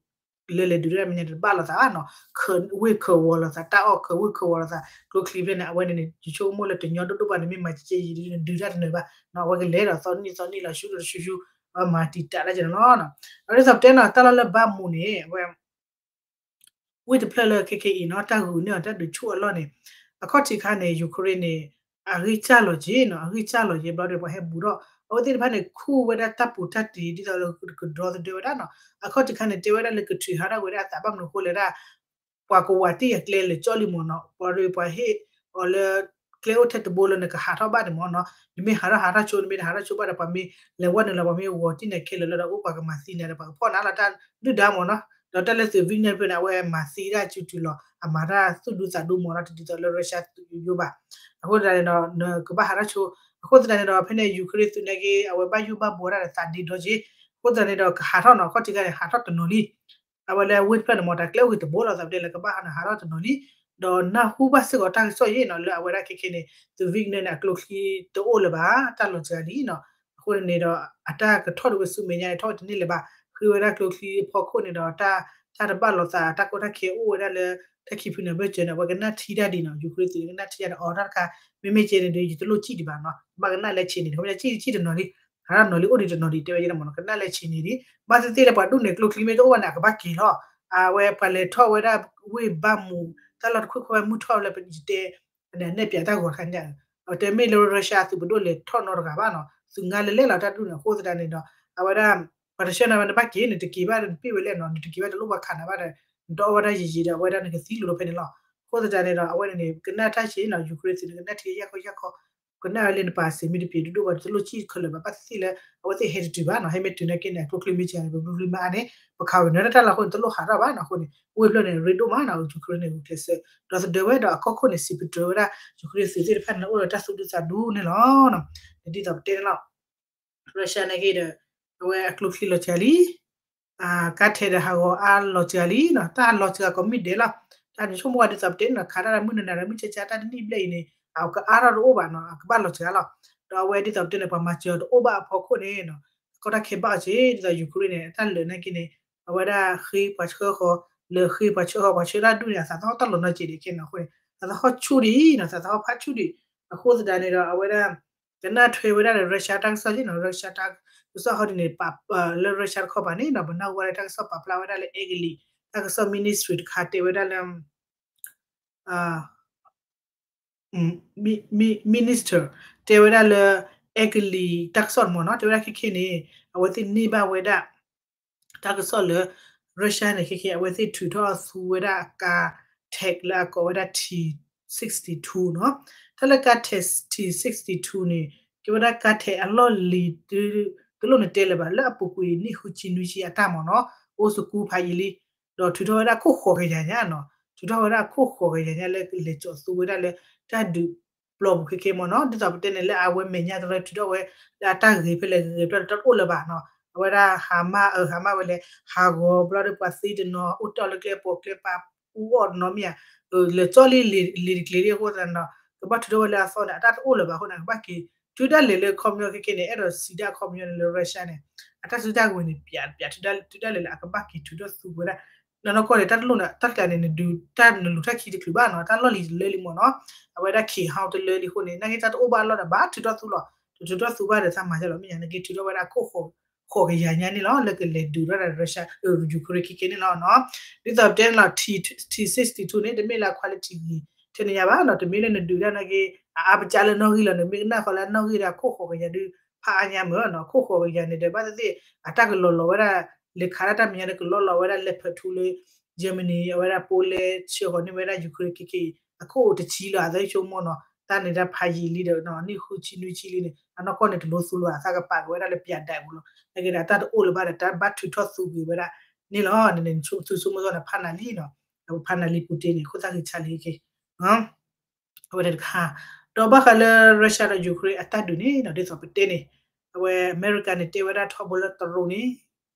လၢလဲၤဒုးတၢ်မဲာ်ညါန့ၣ် တဘၣ်လိာ်သးနီၤ ဝ့ၢ်ခၢၣ်ဝီၤလိာ်သး တၢ်အီၣ်ခၢၣ်ဝ့ၢ်ခၢၣ်ဝီၤလိာ်သး ကျိချံဖဲန့ၣ် အဝဲန့ၣ်န့ၣ် ယဆိကမိၣ်လၢတညီဒိၣ်ဒိၣ်ဘၣ်န့ၣ် မ့ၢ်မၤကဲကဲယံာ်ဒုးတၢ်တနၢၤဘၣ်နီၤ အဝဲကလဲၤဒီးသီနံၣ်သီနံၣ်လီၤ ဆူဒီးဆူဆူ အဝဲမၤတံာ်တာ်ဒၣ်ကဲန့ၣ်လီၤ အဝဲဒ်သိးပတဲနီၤ တၢ်လီၢ်လၢဘါမူးန့ၣ် အဝဲ ဝ့ၢ်တဖျၢၣ်လၢခဲခဲအံၤနီၤ တၢ်ဂုာ်န့ၢ်အီၤတၢ်ဒုးဆူၣ်အလီၢ်န့ၣ် အခီၣ်ထံးခါန့ၣ် Ukraine န့ၣ် အဂံၢ်စၢ်လီၤက့ၤနီၤ အဂံၢ်စၢ်လီၤက့ၤဘျီဒီး ပှၤဟဲဘူးထီၣ် အဝဲသ့ၣ်တဖၣ်န့ၣ် ခူၣ်ဝဲဒၣ်တၢ်ပူၤတၢ်တံၤ ဒ်သိးလၢကဒီသဒၢဝဲဒၣ်နီၤ အခီၣ်ထံးခါန့ၣ် တဲဝဲဒၣ်လၢကထုးဟးထီၣ်ဝဲဒၣ်အသးဘၣ်မနုၤအဃိလဲၣ်ဒၣ် ပှၤကဝးတံၢ်အကျဲလၢာ်ကၠီလံမ့ၢ်နီၤ ပှၤဒီးပှၤဟ့ၣ်အီၤလၢ ကျဲအိၣ်ထဲတဘိလၢနကဟးထီၣ်ဘၣ်န့ၣ်မ့ၢ်နီၤ နမ့ၢ်ဟးထီၣ်ဟးထီၣ်ဆိ နမ့ၢ်တဟးထီၣ်ဆိဘၣ်ဒီး ပှၤမ့ၢ်လဲၤဝဲနုာ်လီၤ ပှၤမ့ၢ်ဂီၤတံၢ်နၤခဲလၢာ်လၢဒီး အိၣ်ပှၤကမၤသံနၤဒီး ပှၤကဖီၣ်နၤလီၤတၢ်ဒုၣ်ဒါမ့ၢ်နီၤ ဒီးတၢ်လၢသုး Wagner ဖဲန့ၣ် အဝဲမၤသံဒၣ်စုတုၤလီၤ အမၤတၢ်သူၣ်ဒူသးဒူမ့ၢ်နီၤ တဒ်သိးလၢ Russia သုးယိယိဘၣ် အဃိသတးန့ၣ်ဒီး နကဘၣ်ဟးထီၣ်ဆိ အဃိသတးန့ၣ်ဒီး ဖဲန့ၣ် Ukraine သုးန့ၣ်က့ အဝဲဘၣ်ယိၣ်ဘၣ်ဘှီဒၣ်ဒီးသးဒ့ဒီက့ အဃိသတးန့ၣ်ဒီး ကဟးထီၣ်နီၤ အခီၣ်ထံးခါန့ၣ် ဟးထီၣ်တနီၤလံ အဝဲလၢဝ့ၢ်တဖျၢၣ်န့ၣ်မ့ၢ် တၢ်ကျဲအိၣ်ဂ့ၤတဘိလီၤ သးပတဲလၢကဘၣ်ဟးန့ၣ် ဟးထီၣ်တနီၤလံ ဒီးနၢ်ဟူဘၣ်စ့ၢ်ကီးတၢ်ကစီၣ်ယဲနီၤ လၢအဝဲဒၣ်ခဲခဲန့ၣ် သုး Wagner န့ၣ် အကျိချံတအိၣ်လၢၤဘၣ် တၢ်လီၤစှၤလံနီၤ အဃိန့ၣ်ဒီး အတၢ်ကထီၣ်ဒိဝဲဆူမဲာ်ညါန့ၣ် ထီၣ်ဝဲတန့ၢ်လၢၤဘၣ် ဃ့ဝဲဒၣ်ကျိချံအဖီခိၣ်န့ၣ်ဒီး တၢ် တၢ်တဘၣ်လိာ်သး တၢ်ကီတၢ်ခဲအိၣ်ဝဲဒၣ်လၢ တၢ်ခံဖုန့ၣ် ဘၢၣ်စၢၤန့ၣ် အဝဲကနၣ်ထံတၢ်ဒ်နီၤ Ukraine သုးန့ၣ် ကနၣ်ထံတၢ်ဒီး အီ တၢ်တခါ မ့မ့ၢ်ကဲန့ၣ်ဒီး ယတလိၣ်စံၣ်ဒံးဘၣ်နီၤ ဘၣ်ကနၣ်လၢဆံးန့ၣ် ခီပညီစံၣ်ဒံးစံၣ်တနီၤလံ အနီၤလံအိၣ်ဒံးတနီၤဒံး တဲဝဲယဲန့ၣ်မ့ၢ်နီၤ ကနၣ်လၢဆံးန့ၣ်ဒံး ဘၣ်သ့ၣ်သ့ၣ်လၢပှၤဒိၣ်န့ၢ်ကျိချံမ့ၢ်တအိၣ်ဘၣ်န့ၣ် အကဘၣ်က့ၤလီၤ အဝဲပှၤလဲၤထီၣ်ဝဲဒၣ် ဝ့ၢ်ဘၣ်မူး တၢ်လီၢ်တခွ့ၣ်ခီဝဲမုၢ်ထီၣ်လၢပယတဲ နဲၣ်ပၠးတၢ်ဂီၤတခါန့ၣ် အတဲမ့ၢ်လၢ Russia သုးပဒိၣ်လဲၤထီၣ်နီတဂၤဘၣ်နီၤ သုးငါလဲၤလဲၣ်လီၤတၢ်ဒုးန့ၣ် အဃိသတးန့ၣ်ဒီး အဝဲဒၣ် ပှၤတဆၢန့ၣ်ဝဲနဘၣ်က့ၤ နတက့ၤဘၣ်နပ့ၢ်ဝဲလဲၣ်နီၤ နတက့ၤဘၣ်တလိၣ်ဘၣ်ခးနၤဘၣ်ဒီး နတအီၣ်ဝဲဒၣ်ယံာ်ယံာ်ဒီး အဝဲဒၣ်နကသံလိာ်လီၤဖဲန့ၣ်လီၤ အဃိသတးန့ၣ်ဒီး အဝဲန့ၣ်န့ၣ် ကနၣ်တၢ်ဆံးနီၤ Ukraine သုးန့ၣ် ကနၣ်ထံယၢ်ခီယၢ်ခီ ကနၣ်ဝဲလၢနပာ်စ့ၤမ့ၢ်တပျံၤဒိၣ်ဒိၣ်ဘၣ် တလိၣ်စံၣ်ခဲလၢာ်ဘၣ် ဘၣ်သ့ၣ်သ့ၣ်လၢ အဝဲသ့ၣ်ဟဲတတုၤဘၣ်နီၤ ဟဲမ့ၢ်တုၤနာ်က့န့ၣ် အကျိချံမ့ၢ်ကဲန့ၣ် ပကျိချံမ့ၢ်အါန့ၣ် ပခးဝဲနၢၤတၢ်လီၢ်အဃိန့ၣ် တလိၣ်ဟးထီၣ်ဘၣ်နီၤ အဃိန့ၣ် ဝ့ၢ်ဖျၢၣ်န့ၣ် ရ့ဒိၣ်မးနီၤ Ukraine န့ၣ် ဂုာ်ကျဲးစၢး ဒီသဒၢဝဲဒီးအကီၢ်ခိၣ်န့ၣ် စံးပတြၢၤဝဲဒၣ် Ukraine သုးသ့ၣ်တဖၣ်န့ၣ် အိၣ်ဒီးတၢ်သူၣ်ဒူသးဒူန့ၣ်လီၤ ဒ်သိးပတဲန့ၣ်လီၤ Russia နာ်က့ဒီး အဝဲအကျိချံလီၤစှၤလံ အကါထဲးဒီးဟးဂီၤအါလီၤစှၤလံနီၤ တၢ်လီၤစှၤကိးမံၤဒဲးလီၤ တၢ်ဆိကမိၣ်ဝဲဒ်သိးပတဲန့ၣ်နီၤ ခးတၢ်ဒီးမုၢ်နၤနၤဒီးမုၢ်ဆါဆါတၢ်တနံၣ်ဘျဲၣ်အံၤန့ၣ် အကအါထီၣ်တအိၣ်ဘၣ်နီၤ အကဘၣ်လီၤစှၤလီၤ ဒီးအဝဲဒ်သိးပတဲန့ၣ် ပှၤမၤစၢၤတအိၣ်ဘၣ်အဖီခိၣ်န့ၣ်နီၤ ကီတၢ်ခဲဘၣ်အီၤစ့ၢ် ဒ်သိး Ukraine န့ၣ် အတၢ်လၢာ်နာ်က့န့ၣ် အဝဲဒၣ်ဃ့ပှၤဆှၢဃီၤ လၢဃ့ပှၤဆှၢဃီၤ ပှၤဆှၢတၢ်ဒုးန့ၣ် အသးသဟီၣ်တၢ်လီၤနီၢ်က့ၤဒံးခဲနီၤအဃိန့ၣ် သးသဟီၣ်ဆူၣ်ဒံးနီၤ သးသဟီၣ်ဖးဆူၣ်ဒံး အဃိသတးန့ၣ်ဒီး အဝဲဒၣ် ကနၣ်ထွဲဝဲဒၣ်လၢ Russia တၢ်ကစီၣ်က့နီၤ Russia တၢ်ကစီၣ်ဟီဒ်န့ၣ် ပာ်လၢ Russia တခီပၤန့ၣ်နီၤ ပနၢ်ဟူဝဲဒၣ်တၢ်ကစီၣ်ပာ်ဖျါဝဲဒၣ်လၢ အဲကလံး တၢ်ကစီၣ် ministry တခါတဲဝဲဒၣ်လၢ minister တဲဝဲဒၣ်လၢ အဲကလံး တၢ်ကစီၣ်မ့ၢ်နီၤ တဲဝဲဒၣ်ခဲခဲန့ၣ် အဝဲသ့ၣ်န့ၢ်ဘၣ်ဝဲဒၣ် တၢ်ကစီၣ်လၢ Russia န့ၣ် ခဲခဲ အဝဲသ့ၣ်ထုးထီၣ်သူဝဲဒၣ်အကါ tank လၢအကိးဝဲဒၣ် T sixty-two နီၤ တၢ်လၢကါ T sixty-two န့ၣ် ကဲဝဲဒၣ်ကါ tank အလီၢ်လံၤ တလိၣ်နတဲလၢၤဘၣ် လၢအပူၤကွံာ်နံၣ်ဃုဆံနွံဆံအတၢ်မ့ၢ်နီၤ အိၣ်သကူဖးယံာ်လံ ဒီးထုးထီၣ်ဝဲဒၣ်ခိၣ်ဃိးကယၤညါနီၤ ထုးထီၣ်ဝဲဒၣ်ခိၣ်ဃိးကယၤညါလၢကလဲၤကၠီၤသူဝဲဒၣ်လၢ တၢ်ဒုးပျီပူၤခဲခဲမ့ၢ်နီၤ ဒ်သိးပတဲန့ၣ်လၢအဝဲမဲာ်ညါတရၢထုးထီၣ်ဝဲ လၢအတၢ်ဂ့ၤဖဲလဲၣ်ဂ့ၤဖဲလဲၣ်တၢ်တအိၣ်လၢၤဘၣ်နီၤ အဝဲဒၣ်ဟးမၢ်အၢ ဟးမၢ်ဝဲလဲၣ် ဟးဂီၤဘျီဒီးပှၤသံတနီၤ အိၣ်တ့ၢ်လၢကျဲပိာ်ကျဲပၤ အူအီၣ်တနီၤမ့ၢ်ဧါ လဲၤကၠီလံလံၤတကျဲၤလံအဃိသတးန့ၣ်ဒီး ကဘၣ်ထုးထီၣ်ဝဲလၢအသီန့ၣ် အတၢ်တအိၣ်လၢၤဘၣ်အဃိန့ၣ် ကဘၣ်က့ၤ တုၤဒၣ်လဲာ်လၢခီပညီခဲခဲန့ၣ် အဲၣ်ဒိးစံးဒၣ်ခီပညီန့ၣ်လၢ Russia န့ၣ် အတၢ်စုတၢ်ကဝဲၤန့ၣ် ပျးပျး တုၤဒၣ်လဲာ်လၢအကဘၣ်က့ၤထုးထီၣ်သူဝဲဒၣ် နီၢ်နီၢ်ကီၢ်န့ၣ် တၢ်တလိၣ်န့ၣ် တၢ်တကျါန့ၣ် နဒုးတၢ်နလူၤတၢ်ခံတချုးဘၣ်နီၤ တၢ်လီၢ်လံၤတလၢလံမ့ၢ်နီၤ အဝဲဒၣ်ခံဟီတလၢလံအဃိန့ၣ် နာ်က့တၢ်တအိၣ်ဘၣ်အလီၢ်ဒီးဘၣ်ထုးထီၣ်သူလီၤ တထုးထီၣ်သူဘၣ်ဒီးတၢ်မၤယါလီၤ မ့ၢ်ညါ နာ်က့ထုးထီၣ်ဝဲဒၣ်ခိၣ်ဃိးကယၤညါန့ၣ်လီၤ လၢကလဲၤဒုးထီၣ်ဒီး Russia Ukraine ခဲခဲန့ၣ်လီၤနီၤ ဒ်သိးပတဲန့ၣ်လီၤ T sixty-two န့ၣ် တမ့ၢ်လၢ quality ဂ့ၤ ထဲန့ၣ်ညါဘၣ်နီၤ တမ့ၢ်လၢနဒုးတၢ်နာ်က့ အအါပစးလၢနီၣ်ဂံၢ်လီၤ နမ့ၢ်ကနၣ်ဃီလၢနီၣ်ဂံၢ်ဒီးခိၣ်ဃိးကယၤဒုး ဖးအါညါမ့ၢ်နီၤ ခိၣ်ဃိးကယၤန့ၣ်ဒီး ဘၣ်သ့ၣ်သ့ၣ် အတၢ်ကလီၤလီၤဝဲဒၣ် လဲၤခးဒၣ်တၢ်မဲာ်ညါဒီးကလီၤလီၤဝဲဒၣ် Leopard two လၢ Germany အဝဲဒၣ် Poland ဆှၢဃီၤန့ၢ်ဝဲဒၣ် Ukraine ခဲခဲအံၤ အခိၣ်အိၣ်တဆံလီၤ အသၢဆိကမိၣ်နီၤ တၢ်န့ၣ်ဒၣ်ဖးယံာ်လံဒီး နံၣ်ဃုဆံနွံဆံလံန့ၣ် အနီၢ်ကီၢ်န့ၣ်တလိသူလၢၤ အသးကပာ်က့ၤဝဲဒၣ်လၢပျးဒၣ်ပူၤလီၤ နာ်က့ဒီး တၢ်တအိၣ်လၢၤဘၣ်ဒီး တၢ်ဘၣ်ထုးထီၣ်သူက့ၤဝဲဒၣ်န့ၣ်လီၤ နသုဆိကမိၣ်သီန့ၣ် ဖးနၤလံနီၤ ဖးနၤလံ Putin န့ၣ် ခိၣ်သၣ်ဃံဆါလံက့ အဝဲန့ၣ်တခါ ဒီးဘၣ်ဃးလၢ Russia ဒီး Ukraine အတၢ်ဒုးန့ၣ်နီၤ ဒ်သိးပတဲန့ၣ် အဝဲအမဲရကၤန့ၣ် တဲဝဲဒၣ်ထီဘိလၢတရူးန့ၣ်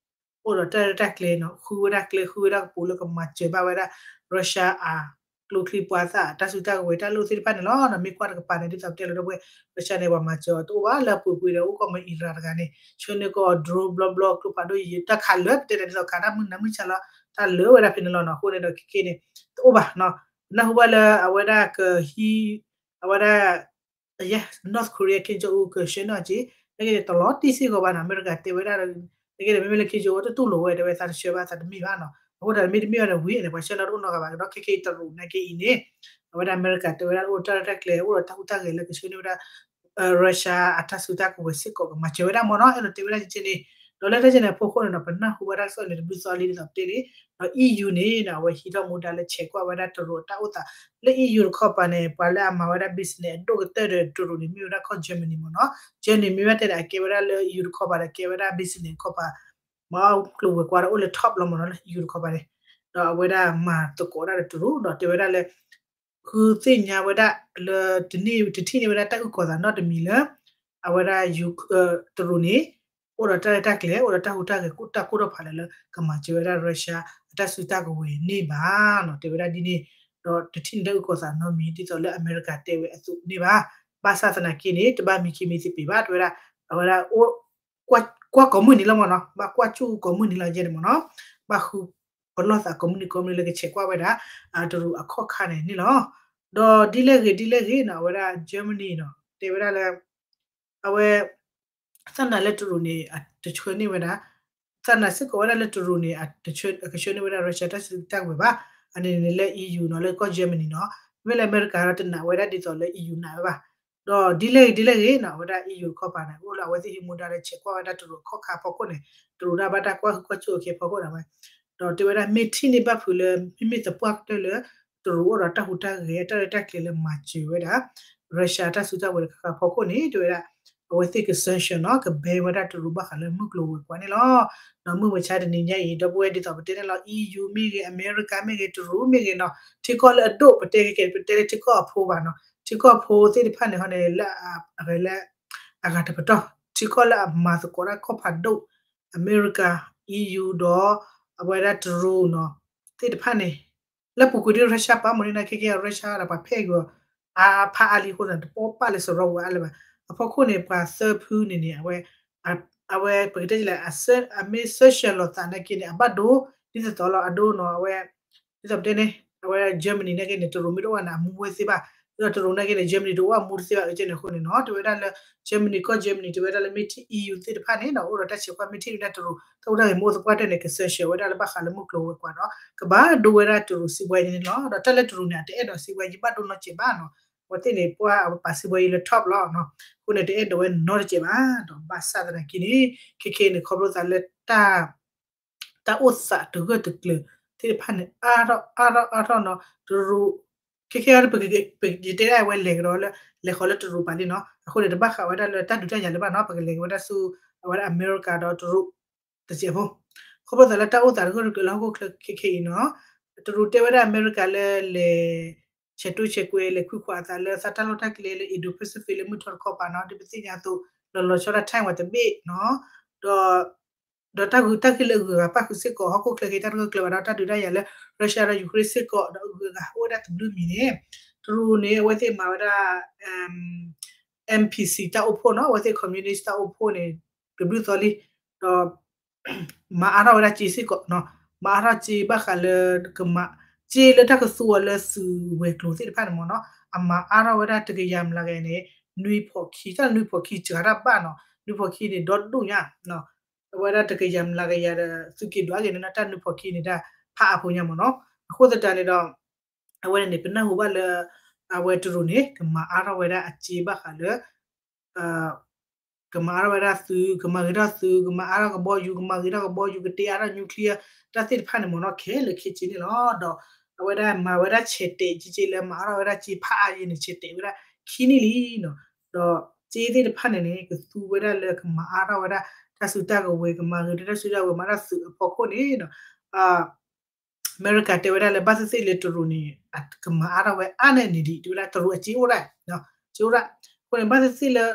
အိၣ်ဒီးတၢ်ရဲၣ်တၢ်ကျဲၤနီၤ ဃုဝဲဒၣ်ကျဲ ဃုဝဲဒၣ်ကပိာ်လၢကမၤစၢၤဘၣ်ဝဲဒၣ် Russia အကျိချံပှၤသၣ် တၢ်စုတၢ်ကဝဲၤ တၢ်လိၣ်သ့ၣ်တဖၣ်န့ၣ်လီၤ. မ့ၢ်ကွၢ်တကပၤန့ၣ် ဒ်သိးပတဲလီၤဒီး Russia န့ၣ် ပှၤမၤစၢၤအီၤတအိၣ်ဘၣ် လၢအပူၤကွံာ်ဒီး အိၣ်ကီၢ်မ့ၢ် Iran တဂၤန့ၣ် ဆှၢန့ၢ်ကီၢ် drone ဘျီဘျီ ကျိဖးဒိၣ်ယံာ် တၢ်ခးလၢာ် ပတဲန့ၣ် ဒ်သိးခးတၢ်မုၢ်နၤမုၢ်ဆါလီၤ တၢ်လၢာ်ဝဲဒၣ်ဖဲန့ၣ်လီၤနီၤ. အဃိန့ၣ်ဒီး ခဲကနံၣ်န့ၣ် တအိၣ်ဘၣ်နီၤ. ပနၢ်ဟူဘၣ်လၢအဝဲဒၣ်ကဟံး အဝဲဒၣ် North Korea Kim Jong Un ကဆှၢန့ၢ်အီၤက့ၤ နာ်က့န့ၣ် တလီၤတံၢ်စ့ၢ်ကီးဘၣ်နီၤ. အမဲရကၤတဲဝဲဒၣ်ဒီး နာ်က့န့ၣ် မ့မ့ၢ်လၢ Kim Jong Un တတူၢ်လိာ်ဝဲ တဲဝဲသးတဆှၢဘၣ် သးတမ့ၢ်ဘၣ်နီၤ. အဃိသတး မ့တမ့ၢ်ဘၣ်ဒီး ဝံၤန့ၣ် ပှၤဆှၢလီၤတအိၣ်နီတဂၤဘၣ်ကဒီး ခဲကနံၣ်အံၤ တရူးနာ်က့အံၤန့ၣ် အဝဲဒၣ်အမဲရကၤတဲဝဲဒၣ် အိၣ်တၢ်ရဲၣ်တၢ်ကျဲၤ အိၣ်ဒီးတၢ်ဟူးတၢ်ဂဲၤလၢကဆှၢန့ၢ်ဝဲဒၣ် Russia အတၢ်စုတၢ်ကဝဲၤစ့ၢ်ကီး ကမၤစၢၤဝဲဒၣ်မ့ၢ်နီၤ. အဲၣ်ဒိးတဲဝဲဒၣ်ကဲန့ၣ် ဒီးလၢတၢ်ကဲန့ၣ်အဖီခိၣ်န့ၣ်ဒီး ပနၢ်ဟူဘၣ်တၢ်ကစီၣ်န့ၣ် တဘျုးသီလံဒ်သိးပတဲန့ၣ် ဒီး EU န့ၣ် အဝဲဟံးထီၣ်မူဒါလၢဆဲးကွၢ်ဝဲဒၣ်တရူးအတၢ်အိၣ်သး လၢ EU တခီပၤန့ၣ် ပှၤလၢအမၤဝဲဒၣ် business အဒိၣ်ကတၢၢ်ဒီးတရူးန့ၣ် မ့ၢ်ဝဲဒၣ်ကီၢ် Germany မ့ၢ်နီၤ. Germany မ့ၢ်ဘၣ်တဲဒၣ် အကဲဝဲဒၣ်လၢ EU တခီပၤဒီး ကဲဝဲဒၣ် business တခီပၤ မ့ၢ်ကျိၤဝဲၤကွာ်ဒီးအိၣ်လၢ top လီၤမ့ၢ်နီၤ လၢ EU တခီပၤန့ၣ် ဒီးအဝဲဒၣ်မၤသကိးဒၣ်ဒီးတရူး ဒီးတဲဝဲဒၣ်လၢ ဃုသ့ၣ်ညါဝဲဒၣ်လၢ တထံၣ်န့ၢ်ဝဲဒၣ်တၢ်အုၣ်ကီၤသးနီတမံၤလၢ အဝဲဒၣ် တရူးန့ၣ် အိၣ်ဒီးတၢ်ရဲၣ်တၢ်ကျဲၤ အိၣ်ဒီးတၢ်ဟူးတၢ်ဂဲၤ တၢ်ကိၢ်တၢ်ဖးလၢ ကမၤစၢၤဝဲဒၣ် Russia အတၢ်စုတၢ်ကဝဲၤန့ၣ်ဘၣ်နီၤ တဲဝဲဒၣ်ဒ်န့ၣ် ဒီးတထံၣ်န့ၢ်တၢ်အုၣ်ကီၤသးနီတမံၤ ဒ်သိးလၢအမဲရကၤတဲဝဲအသိးန့ၣ်ဘၣ်. ဘၣ်ဆၣ်သနာ်က့န့ၣ် တဘၣ်မံခံမံသပ့ၤဘၣ် တဲဝဲဒၣ် အဝဲဒၣ် ကွၢ်ကိးမုၢ်နံၤလီၤမ့ၢ်နီၤ ဘၣ်ကွၢ်ကၠူၣ်ကိးမုၢ်နံၤလီၤယဲန့ၣ်မ့ၢ်နီၤ ဘၣ်ဃု ပလီၢ်သးကိးမုၢ်နံၤကိးမုၢ်နံၤလၢကဆဲးကွၢ်ဝဲဒၣ် တရူးအခီၣ်ခါန့ၣ်န့ၣ်လီၤ. ဒီးဒ်လဲၣ်ဂ့ၤဒ်လဲၣ်ဂ့ၤနီၤ အဝဲဒၣ် Germany နီၤ တဲဝဲဒၣ်လၢ အဝဲ သနာ်လၢတရူးန့ၣ် တဆှၢန့ၢ်ဝဲဒၣ် သနာ်စ့ၢ်ကီးဝဲဒၣ်လၢတရူးန့ၣ် အကဆှၢန့ၢ်ဝဲဒၣ် Russia တၢ်စုတၢ်ကဝဲၤဘၣ်. အန့ၣ်န့ၣ်လၢ E U နီၤ လၢကီၢ် Germany နီၤ. မ့မ့ၢ်လၢအမဲရကၤဒီးတနာ်ဝဲဒၣ်ဒ်သိးလၢ E U နာ်ဝဲဘၣ်. ဒီးဒ်လဲၣ်ဂ့ၤဒ်လဲၣ်ဂ့ၤနီၤ အဝဲဒၣ် E U ခီပၤန့ၣ် အိၣ်လၢအဝဲသ့ၣ်ဟံးမူဒါလၢဆဲးကွၢ်ဝဲဒၣ်တရူးအခီၣ်ခါအဖီခိၣ်န့ၣ် တရူးဒၣ်ဘၣ်တၢ်ကွၢ်ဟုၣ်ကွၢ်စူၣ်အခံအဖီခိၣ်န့ၣ်ဝဲ ဒီးတဲဝဲဒၣ်မ့ၢ်ထံၣ်န့ၢ်ဘၣ်ဖုးလၢ မ့မ့ၢ်သပှၢ်ကတၢၢ်လၢ တရူးအိၣ်ဒီးတၢ်ဟူးတၢ်ဂဲၤ တၢ်ရဲၣ်တၢ်ကျဲၤလၢမၤစၢၤဝဲဒၣ် Russia တၢ်စုတၢ်ဝဲၤတခါခါအဖီခိၣ်န့ၣ် တဲဝဲဒၣ် အဝဲသ့ၣ်က sanction နီၤ က ban ဝဲဒၣ်တရူးဘၣ်ဃးလၢမုၢ်ကျိၤဝဲၤကွာ်န့ၣ်လီၤ. ဒီးမုၢ်မဆါတနံၤညါအံၤ ဒီပုၢ်ဝဲၢ်ဒ်သိးပတဲန့ၣ်လီၤ E U မ့ၢ်ဂ့ၤ အမဲရကၤမ့ၢ်ဂ့ၤ တရူးမ့ၢ်ဂ့ၤနီၤ ထံကီၢ်လၢအဒိၣ် ပတဲကဲ ပတဲလၢထံကီၢ်အဖိဘၣ်နီၤ ထံကီၢ်ဖိသ့ၣ်တဖၣ်န့ၣ်ဟီန့ၣ် လၢအဂၤလၢ အဂၤတပတီၢ် ထံကီၢ်လၢအမၤသကိးတၢ်ခီၣ်ဖးဒိၣ် အမဲရကၤ E U ဒီး အဝဲဒၣ်တရူးနီၤ သ့ၣ်တဖၣ်န့ၣ် လၢပူၤကွံာ်ဒ် Russia ပာ်မူန့ၣ် ခဲကဲ Russia ဒီးပှၤဖဲအံၤဂီၤ အါဖးအါလံအဃိသတးန့ၣ် တပီၢ်ပၢ်လၢစရီဝဲအါလၢၤဘၣ်. အဖီခိၣ်န့ၣ် ပှၤသၢဖုန့ၣ်န့ၣ် အဝဲ အဝဲပကတဲလၢ အမ့ၢ် sanction လိာ်သးနာ်က့န့ၣ် အဘၣ်ဒိ ဒ်သိးသိးလီၤ အဒိနီၤ အဝဲ ဒ်သိးပတဲန့ၣ် အဝဲ Germany နာ်က့န့ၣ် တရူးမ့ၢ်တအိၣ်ဘၣ်န့ၣ် အမူဝဲသ့ဘၣ်. ဒ်သိးတရူးနာ်က့န့ၣ် Germany တအိၣ်အမူတသ့ဘၣ် အကဲန့ၣ်အဃိန့ၣ်နီၤ တဲဝဲဒၣ်လၢ Germany ကီၢ် Germany တဲဝဲဒၣ်လၢမ့ၢ်ထံၣ် E U သ့ၣ်တဖၣ်န့ၣ်ဒီး အိၣ်ဒီးတၢ်ဆဲးကွၢ် မ့ၢ်ထံၣ်ဝဲဒၣ်တရူး တၢ်အိၣ်တၢ်ဂဲၤမ့ၢ်အိၣ်သပှၢ်တၢၢ်န့ၣ် က sanction ဝဲဒၣ်လၢဘၣ်ဃးလၢမုၢ်ကျိၤဝဲၤကွာ်ဒီး ကဘၣ်ဒိဝဲဒၣ်တရူးစံးဘှါယံၤန့ၣ်လီၤ. ဒီးတၢ်လၢတရူးန့ၣ် အတအဲၣ်ဒိးစံးဘှါယံၤဘၣ်ဒိနီတစဲးဘၣ်နီၤ အဝဲသ့ၣ်န့ၣ် ပှၤအဝဲပာ်စံးဘှါယံၤလၢ top လီၤ. အဃိန့ၣ် တအဲၣ်ဒိးဝဲနီတစဲးဘၣ် ဒီးဘၣ်ဆၣ်သနာ်က့န့ၣ် ခဲခဲအံၤန့ၣ် ခီဖျိသးလၢ တၢ်အိၣ်သးတဂၢၢ်တကျၢၤသ့ၣ်တဖၣ်န့ၣ် အါထီၣ်အါထီၣ်အါထီၣ်နီၤ တရူး ခဲခဲအံၤ ယတဲဒၣ်အဝဲလဲၤကဒီးလၢ လဲၤဃီၤလၢတရူးပာ်လံနီၤ အဃိန့ၣ် တဘၣ်ဃးဝဲဒၣ်လၢတၢ်ဒုးတၢ်ယၤလၢၤဘၣ်နီၤ ပကလဲၤက့ၤဝဲဒၣ်ဆူ အဝဲဒၣ်အမဲရကၤဒီးတရူး တစဲးဖိ ခီဖျိသးလၢတၢ်အိၣ်သးတဂၢၢ်တကျၢၤလၢဟီၣ်ခိၣ်ချၢခဲခဲအံၤနီၤ တရူးတဲဝဲဒၣ်အမဲရကၤလၢလဲၤ ဆဲးတိဆဲးကွဲး လဲၤခွံခွးအသးလၢသးတၢ်လီၢ်တၢ်ကျဲလၢ Indo-Pacific လၢမုၢ်ထီၣ်တခီပၤနီၤ ဒ်ပသ့ၣ်ညါအသိး လီၤလီၤဆီဒၣ် Taiwan တဘ့ၣ်နီၤ ဒီး ဒီးတၢ်ဂုာ်တၢ်ဂ့ၢ်လၢအဂုၤအဂၤပၣ်ဃုာ်စ့ၢ်ကီး ဟီၣ်ခိၣ်ချၢက့ၤတၢ်တဂၢၢ်တကျၢၤဘၣ်ဒီး တၢ်ဒုးတၢ်ယၤလၢ Russia ဒီး Ukraine စ့ၢ်ကီး ဒီးအဂုၤအဂၤအိၣ်ဝဲဒၣ်တဘျုးမံၤန့ၣ် တရူးန့ၣ် အဝဲသ့ၣ်မၤဝဲဒၣ် M P C တၢ်အိၣ်ဖှိၣ်နီၤ အဝဲသ့ၣ် communist တၢ်အိၣ်ဖှိၣ်န့ၣ် တဘျုးသီလံ ဒီး မၤအါထီၣ်ဝဲဒၣ်စ့စ့ၢ်ကီးနီၤ မၤအါထီၣ်စ့ဘၣ်ဃးလၢ ကမၤ စ့လၢတၢ်ကသူအီၤလၢသုးဝဲၤကျိၤသ့ၣ်တဖၣ်န့ၣ်မ့ၢ်နီၤ အမၤအါထီၣ်ဝဲဒၣ်တကယၤမျးကယၤန့ၣ် နွံဖီးခံ တၢ်နွံဖီးခံစှၤတၢ်ဘၣ်နီၤ နွံဖီးခံန့ၣ် ဒီဒူၣ်ညါ အဝဲဒၣ်တကယၤမျးကယၤဒီး သုးက့ၤဒွးက့ၤန့ၣ် တၢ်နွံဖီးခံန့ၣ်ဒၣ် ဖးအါဖိညါမ့ၢ်နီၤ အဃိသတးန့ၣ်ဒီး အဝဲန့ၣ်န့ၣ် ပနၢ်ဟူဘၣ်လၢ အဝဲတရူးန့ၣ် ကမၤအါထီၣ်ဝဲဒၣ်အစ့ဘၣ်ဃးလၢ ကမၤအါထီၣ်ဝဲဒၣ်သုး ကမၤဂ့ၤထီၣ်သုး ကမၤအါထီၣ်ကဘီယူၤ ကမၤဂ့ၤထီၣ်ကဘီယူၤ ကတ့အါထီၣ် nuclear တၢ်သ့ၣ်တဖၣ်န့ၣ်မ့ၢ်နီၤ ခဲလၢာ်ခဲဆ့န့ၣ်လီၤ. ဒီးအဝဲဒၣ်မၤဝဲဒၣ်ဆဲးတဲာ်က့က့လၢမၤအါထီၣ်ဝဲဒၣ်စ့ဖးအါယံၤန့ၣ် ဆဲးတဲာ်ဝဲဒၣ်ခံနံၣ်လံနီၤ. ဒီးစ့သ့ၣ်တဖၣ်န့ၣ်န့ၣ် ကသူဝဲဒၣ်လၢကမၤအါထီၣ်ဝဲဒၣ်တၢ်စုတၢ်ကဝဲၤ ကမၤဂ့ၤထီၣ်တၢ်စုတၢ်ကဝဲၤ မၤတၢ်သုးအဖီခိၣ်န့ၣ်နီၤ အမဲရကၤတဲဝဲဒၣ်လၢဘၣ်သ့ၣ်သ့ၣ်လၢတရူးန့ၣ် ကမၤအါထီၣ်ဝဲအါန့ၢ်န့ၣ်ဒံး တဲဝဲဒၣ်တရူးအစ့အိၣ်ဒၣ် စ့အိၣ်ဒၣ် အဃိန့ၣ် ဘၣ်သ့ၣ်သ့ၣ်လၢ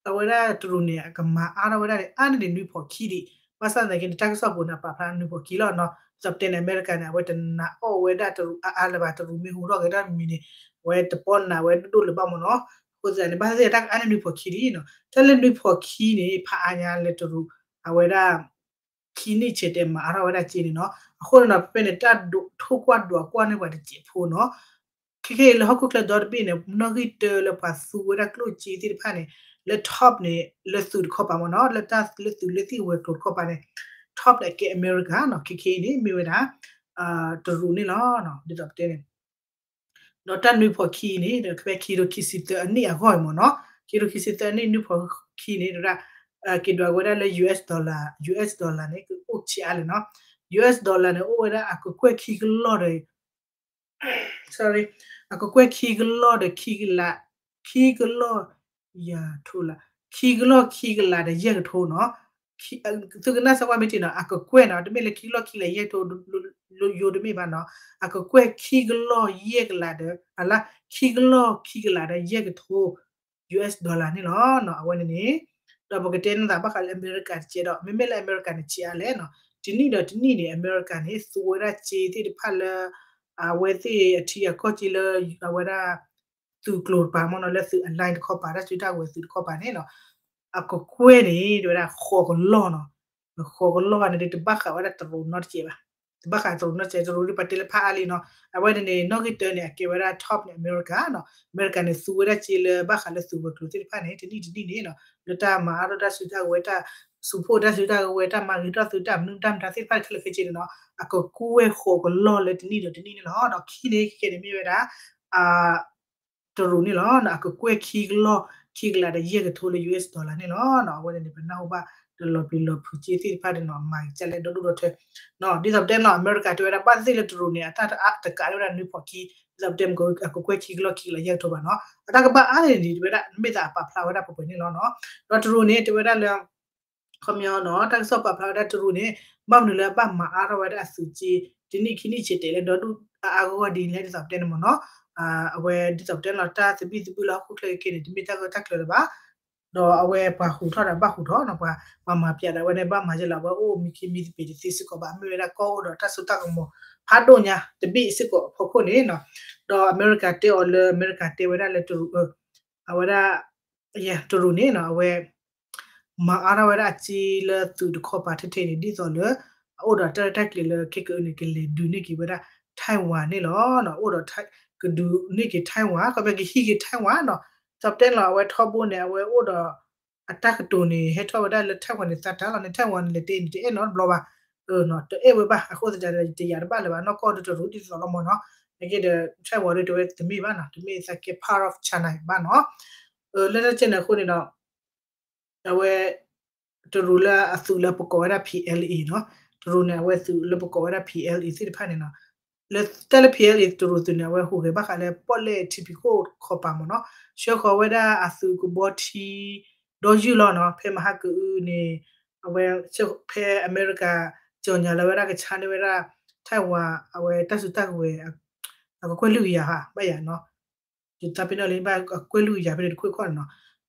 အဝဲဒၣ်တရူးန့ၣ် ကမၤအါထီၣ်ဝဲဒၣ်န့ၣ် အါန့ၢ်န့ၣ်နွံဖီးခံဒံး ဘၣ်ဆၣ်သနာ်က့န့ၣ် တၢ်ကစီၣ်ပူၤန့ၣ် ပာ်ဖျါနွံဖီးခံလီၤနီၤ ဒ်သိးပတဲန့ၣ် အမဲရကၤန့ၣ် အဝဲတနာ်အီၣ်ဝဲဒၣ်တရူးအါအါလၢၤဘၣ် တရူးမ့ၢ်ဟူထီၣ်ဂဲၤထီၣ်မံၤန့ၣ် အဝဲတပီၢ်နာ်ဝဲဒိၣ်ဒိၣ်လၢၤဘၣ်မ့ၢ်နီၤ အဃိသတးန့ၣ် ဘၣ်သ့ၣ်သ့ၣ်တၢ်ကအါန့ၢ်နွံဖီးခံဒံးနီၤ တၢ်လၢနွံဖီးခံန့ၣ် ဖးအါညါလၢတရူး အဝဲဒၣ် ခံနံၣ်ဆဲးတဲာ်မၤအါထီၣ်ဝဲဒၣ်စ့န့ၣ်နီၤ အဃိန့ၣ်နီၤ ဖဲဖဲန့ၣ် တၢ်ဒိးထိၣ်ကွၢ်ဒွးကွၢ်န့ၢ်ပှၤတစဲးဖိနီၤ ခဲခဲအံၤလၢဟီၣ်ခိၣ်ချၢဒီတဘ့ၣ်န့ၣ် နီၣ်ဂံၢ်တၢလၢပှၤသူဝဲဒၣ်ကျိၣ်စ့သ့ၣ်တဖၣ်န့ၣ် လၢ top န့ၣ် လၢသုးတခီပၤမ့ၢ်နီၤ လၢတၢ်လၢသုးလၢသ့ၣ်ဝဲၤကျိၤတခီပၤန့ၣ် top န့ၣ် အကဲအမဲရကၤနီၤ ခဲခဲအံၤန့ၣ် မ့ၢ်ဝဲဒၣ် တရူးန့ၣ်လီၤ ဒ်သိးပတဲန့ၣ် ဒီးတၢ်နွံဖီးခံန့ၣ် ဒီးဖဲခံကထိခံဆံသၢအနံၣ်အဂီၢ်အံၤမ့ၢ်နီၤ, ခံကထိခံဆံသၢအနံၣ်နွံဖီးခံန့ၣ် ဒၣ် က့ၤဒွးဝဲဒၣ်လၢ US dollar, US dollar န့ၣ် ကအိၣ်ဆံးအါလဲၣ်နီၤ, US dollar န့ၣ် အိၣ်ဝဲဒၣ်အကကွဲၢ်ခံကလီၢ်ဒီး sorry, အကကွဲၢ်ခံကလီၢ်ဒီးခံကလး, ခံကလီၢ် ယၤထိလး, ခံကလီၢ်ခံကလးဒီးယဲၢ်ကထိနီၤ, သုကနၣ်စၢၤကွၢ်မ့ၢ်ထံနီၤ, အကကွဲၢ်နီၤ, တမ့ၢ်လၢခံကလီၢ်ခံကလးယဲၢ်ကထိ ယိတမ့ၢ်ဘၣ်နီၤ, အကကွဲၢ်ခံကလီၢ်ယဲၢ်ကလးဒီး အလါ ခံကလီၢ်ခံကလးဒီးယဲၢ်ကထိ US dollar န့ၣ်လီၤ. အဝဲန့ၣ်န့ၣ် ဒီးပကတဲန့ၣ်သးဘၣ်ဃးလၢအမဲရကၤတကဲဒီး မ့မ့ၢ်လၢအမဲရကၤန့ၣ်ဆံးအါလဲၣ်နီၤ, တနံၣ်ဒီးတနံၣ်န့ၣ် အမဲရကၤန့ၣ် သူဝဲဒၣ်စ့သ့ၣ်တဖၣ်လၢ အဝဲသ့ၣ်အထံအကီၢ်စ့လၢ အဝဲဒၣ် သုးကျိၤတပၤမ့ၢ်နီၤ, လၢသုးအ line တခီပၤ တၢ်စုတၢ်ဝဲၤသုးတခီပၤန့ၣ်နီၤ, အကကွဲၢ်န့ၣ် တဲဝဲဒၣ်ဃိးကလီၢ်နီၤ, ဃိးကလီၢ်န့ၣ် တဘၣ်ဃးဝဲဒၣ်တရူးနီတစဲးဘၣ်. ဘၣ်ဃးတရူးနီၢ်ကဲ တရူးဒ်ပတဲလၢဖးအါလံနီၤ, အဝဲန့ၣ်န့ၣ် နီၣ်ဂံၢ်တၢန့ၣ် အကဲဝဲဒၣ် top န့ၣ် အမဲရကၤနီၤ, အမဲရကၤန့ၣ် သူဝဲဒၣ်စ့လၢဘၣ်ဃးလၢသုးဝဲၤကျိၤသ့ၣ်တဖၣ်န့ၣ် တနံၣ်တနံၣ်န့ၣ်နီၤ လၢတၢ်မၤအါထီၣ်တၢ်စုတၢ်ကဝဲၤ တၢ် support တၢ်စုတၢ်ကဝဲၤ တၢ်မၤဂ့ၤထီၣ်သုးတၢ်မနုၤတၢ်မတၤသ့ၣ်တဖၣ်ခဲလၢာ်ခဲဆ့န့ၣ်နီၤ အကကွဲၢ်ဃီးကလီၢ်လၢတနံၣ်ဒီးတနံၣ်န့ၣ်လီၤ. ဒီးခံန့ၣ်ခဲကဲန့ၣ်မ့ၢ်ဝဲဒၣ် တရူးန့ၣ်လီၤ. အကကွဲၢ်ခံကလီၢ် ခံကလးဒီးယဲၢ်ကထိလၢ US dollar န့ၣ်လီၤ. အဝဲန့ၣ်န့ၣ် ပနၢ်ဟူဘၣ် ဒီးလီၤပျံၤလီၤဖုးက့သ့ၣ်တဖၣ်န့ၣ်နီၤ မၤကလဲၣ်ဒီဒူၣ်ဒီထၢ ဒ်သိးပတဲနီၤ အမဲရကၤတဲဝဲဒၣ် ဘၣ်သ့ၣ်လၢတရူးန့ၣ် အတၢ်တကးဝဲဒၣ်နွံဖီၣ်ခံ ဒ်သိးပတဲမ့ၢ် အကကွဲၢ်ခံကလီၢ်ခံကလးယဲၢ်ကထိဘၣ်နီၤ အတၢ်ကဘၣ်အါန့ၣ်ဒ်ဝဲဒၣ် မ့ၢ်သးအပာ်ဖျါဝဲဒၣ်ပှဲၤပှဲၤန့ၣ်လီၤ. ဒီးတရူးန့ၣ် တဲဝဲဒၣ်လၢ ခီပညီနီၤ တၢ်ကစီၣ်ပာ်ဖျါဝဲဒၣ်တရူးန့ၣ် ဘၣ်မနုၤလၢအဘၣ်မၤအါထီၣ်ဝဲဒၣ်အသုးက့ တနံၣ်ခံနံၣ်ဆံးတဲာ်လၢဒီဒူၣ်အါအါဂီၢ်ဂီၢ်ဒ်လဲၣ် ဒ်သိးပတဲန့ၣ်မ့ၢ်နီၤ အဝဲဒ်သိးပတဲလီၤ တၢ်သဘံၣ်သဘုၣ်လၢဟီၣ်ခိၣ်ချၢခဲကဲန့ၣ် တမ့ၢ်တၢ်ဂၢၢ်တၢ်ကျၢၤလၢၤဘၣ် ဒီးအဝဲပှၤဟူးထီၣ်ဒီးဘၣ်ဟူးထီၣ်နီၤ ပှၤမၤပၠးဒီးအဝဲန့ၣ် ဘၣ်မၤယဲလီၤ အဝဲအိၣ်မံခံမံသပ့ၤတသ့စ့ၢ်ကီးဘၣ် မ့ၢ်ဝဲဒၣ်ကီၢ်အိၣ်ဒီးတၢ်စိတၢ်ကမီၤ ဖးဒိၣ်ညါတဘ့ၣ်စ့ၢ်ကီးအဖီခိၣ်န့ၣ်နီၤ ဒီးအမဲရကၤတဲအီၤလၢ အမဲရကၤတဲဝဲဒၣ်လၢတရူး အဝဲဒၣ် တရူးန့ၣ်နီၤ အဝဲ မၤအါထီၣ်ဝဲဒၣ်အစ့လၢသုးတခီပၤထဲထဲန့ၣ် ဒ်သိးလၢ အအိၣ်ဒီးတၢ်ရဲၣ်တၢ်ကျဲၤလၢခဲကအုးန့ၣ် ကလဲၤဒုးန့ၢ်က့ၤဝဲဒၣ် Taiwan န့ၣ်လီၤ. အိၣ်ဒီး ကဒုးန့ၢ်က့ၤ Taiwan ခီပညီကဟံးက့ၤ Taiwan နီၤ ဒ်သိးပတဲလီၤ အဝဲထီဘိန့ၣ် အဝဲအိၣ်ဒီး အတၢ်ကတိၤန့ၣ် ဟဲထီၣ်ဝဲဒၣ်လၢ Taiwan န့ၣ်သးတၢ်လီၤန့ၣ် Taiwan န့ၣ်လဲၤတဲန့ၣ် တအဲၣ်နီတဘျီဘၣ် တအဲၣ်ဝဲဘၣ် အဃိသတးဒီး တယာ်တဘၣ်လၢၤဘၣ် နီၢ်ကီၢ်ဒီးတရူးဒ်သိးလီၤမ့ၢ်နီၤ နက့ဒီး Taiwan ဒီးတဲဝဲတမ့ၢ်ဘၣ်နီၤ တမ့ၢ်သးကဲ part of China ဘၣ်နီၤ လၢတၢ်ကဲန့ၣ်အဃိန့ၣ်ဒီး အဝဲ တရူးလၢအသုးလၢပကိးဝဲဒၣ် PLA နီၤ တရူးန့ၣ် အဝဲသုးလၢပကိးဝဲဒၣ် PLA သ့ၣ်တဖၣ်န့ၣ်နီၤ လၢတၢ်လၢ PLA တရူးသုးန့ၣ် အဝဲဟူးဂဲၤဘၣ်ဃးလၢပီၣ်လဲၣ်ထံဖံးခိၣ်ခီပၤမ့ၢ်နီၤ ဆှၢဃီၤဝဲဒၣ်အသုးကဘီထံ ဒီယုၢ်လီၤနီၤ ဖဲမဟါကအုးန့ၣ် အဝဲ ဖဲအမဲရကၤ ကၠီၤညါလီၤဝဲဒၣ်ကဆါန့ၢ်ဝဲဒၣ် Taiwan အဝဲတၢ်စုတၢ်ကဝဲၤ အကကွဲၢ်လွံၢ်ကယၤဧါ ဘၣ်ယၤနီၤ ယသးပ့ၤနီၣ်လံ ဘၣ်အကွဲၢ်လွံၢ်ကယၤဖဲန့ၣ်တခွ့ၣ်ခီၣ်န့ၣ်နီၤ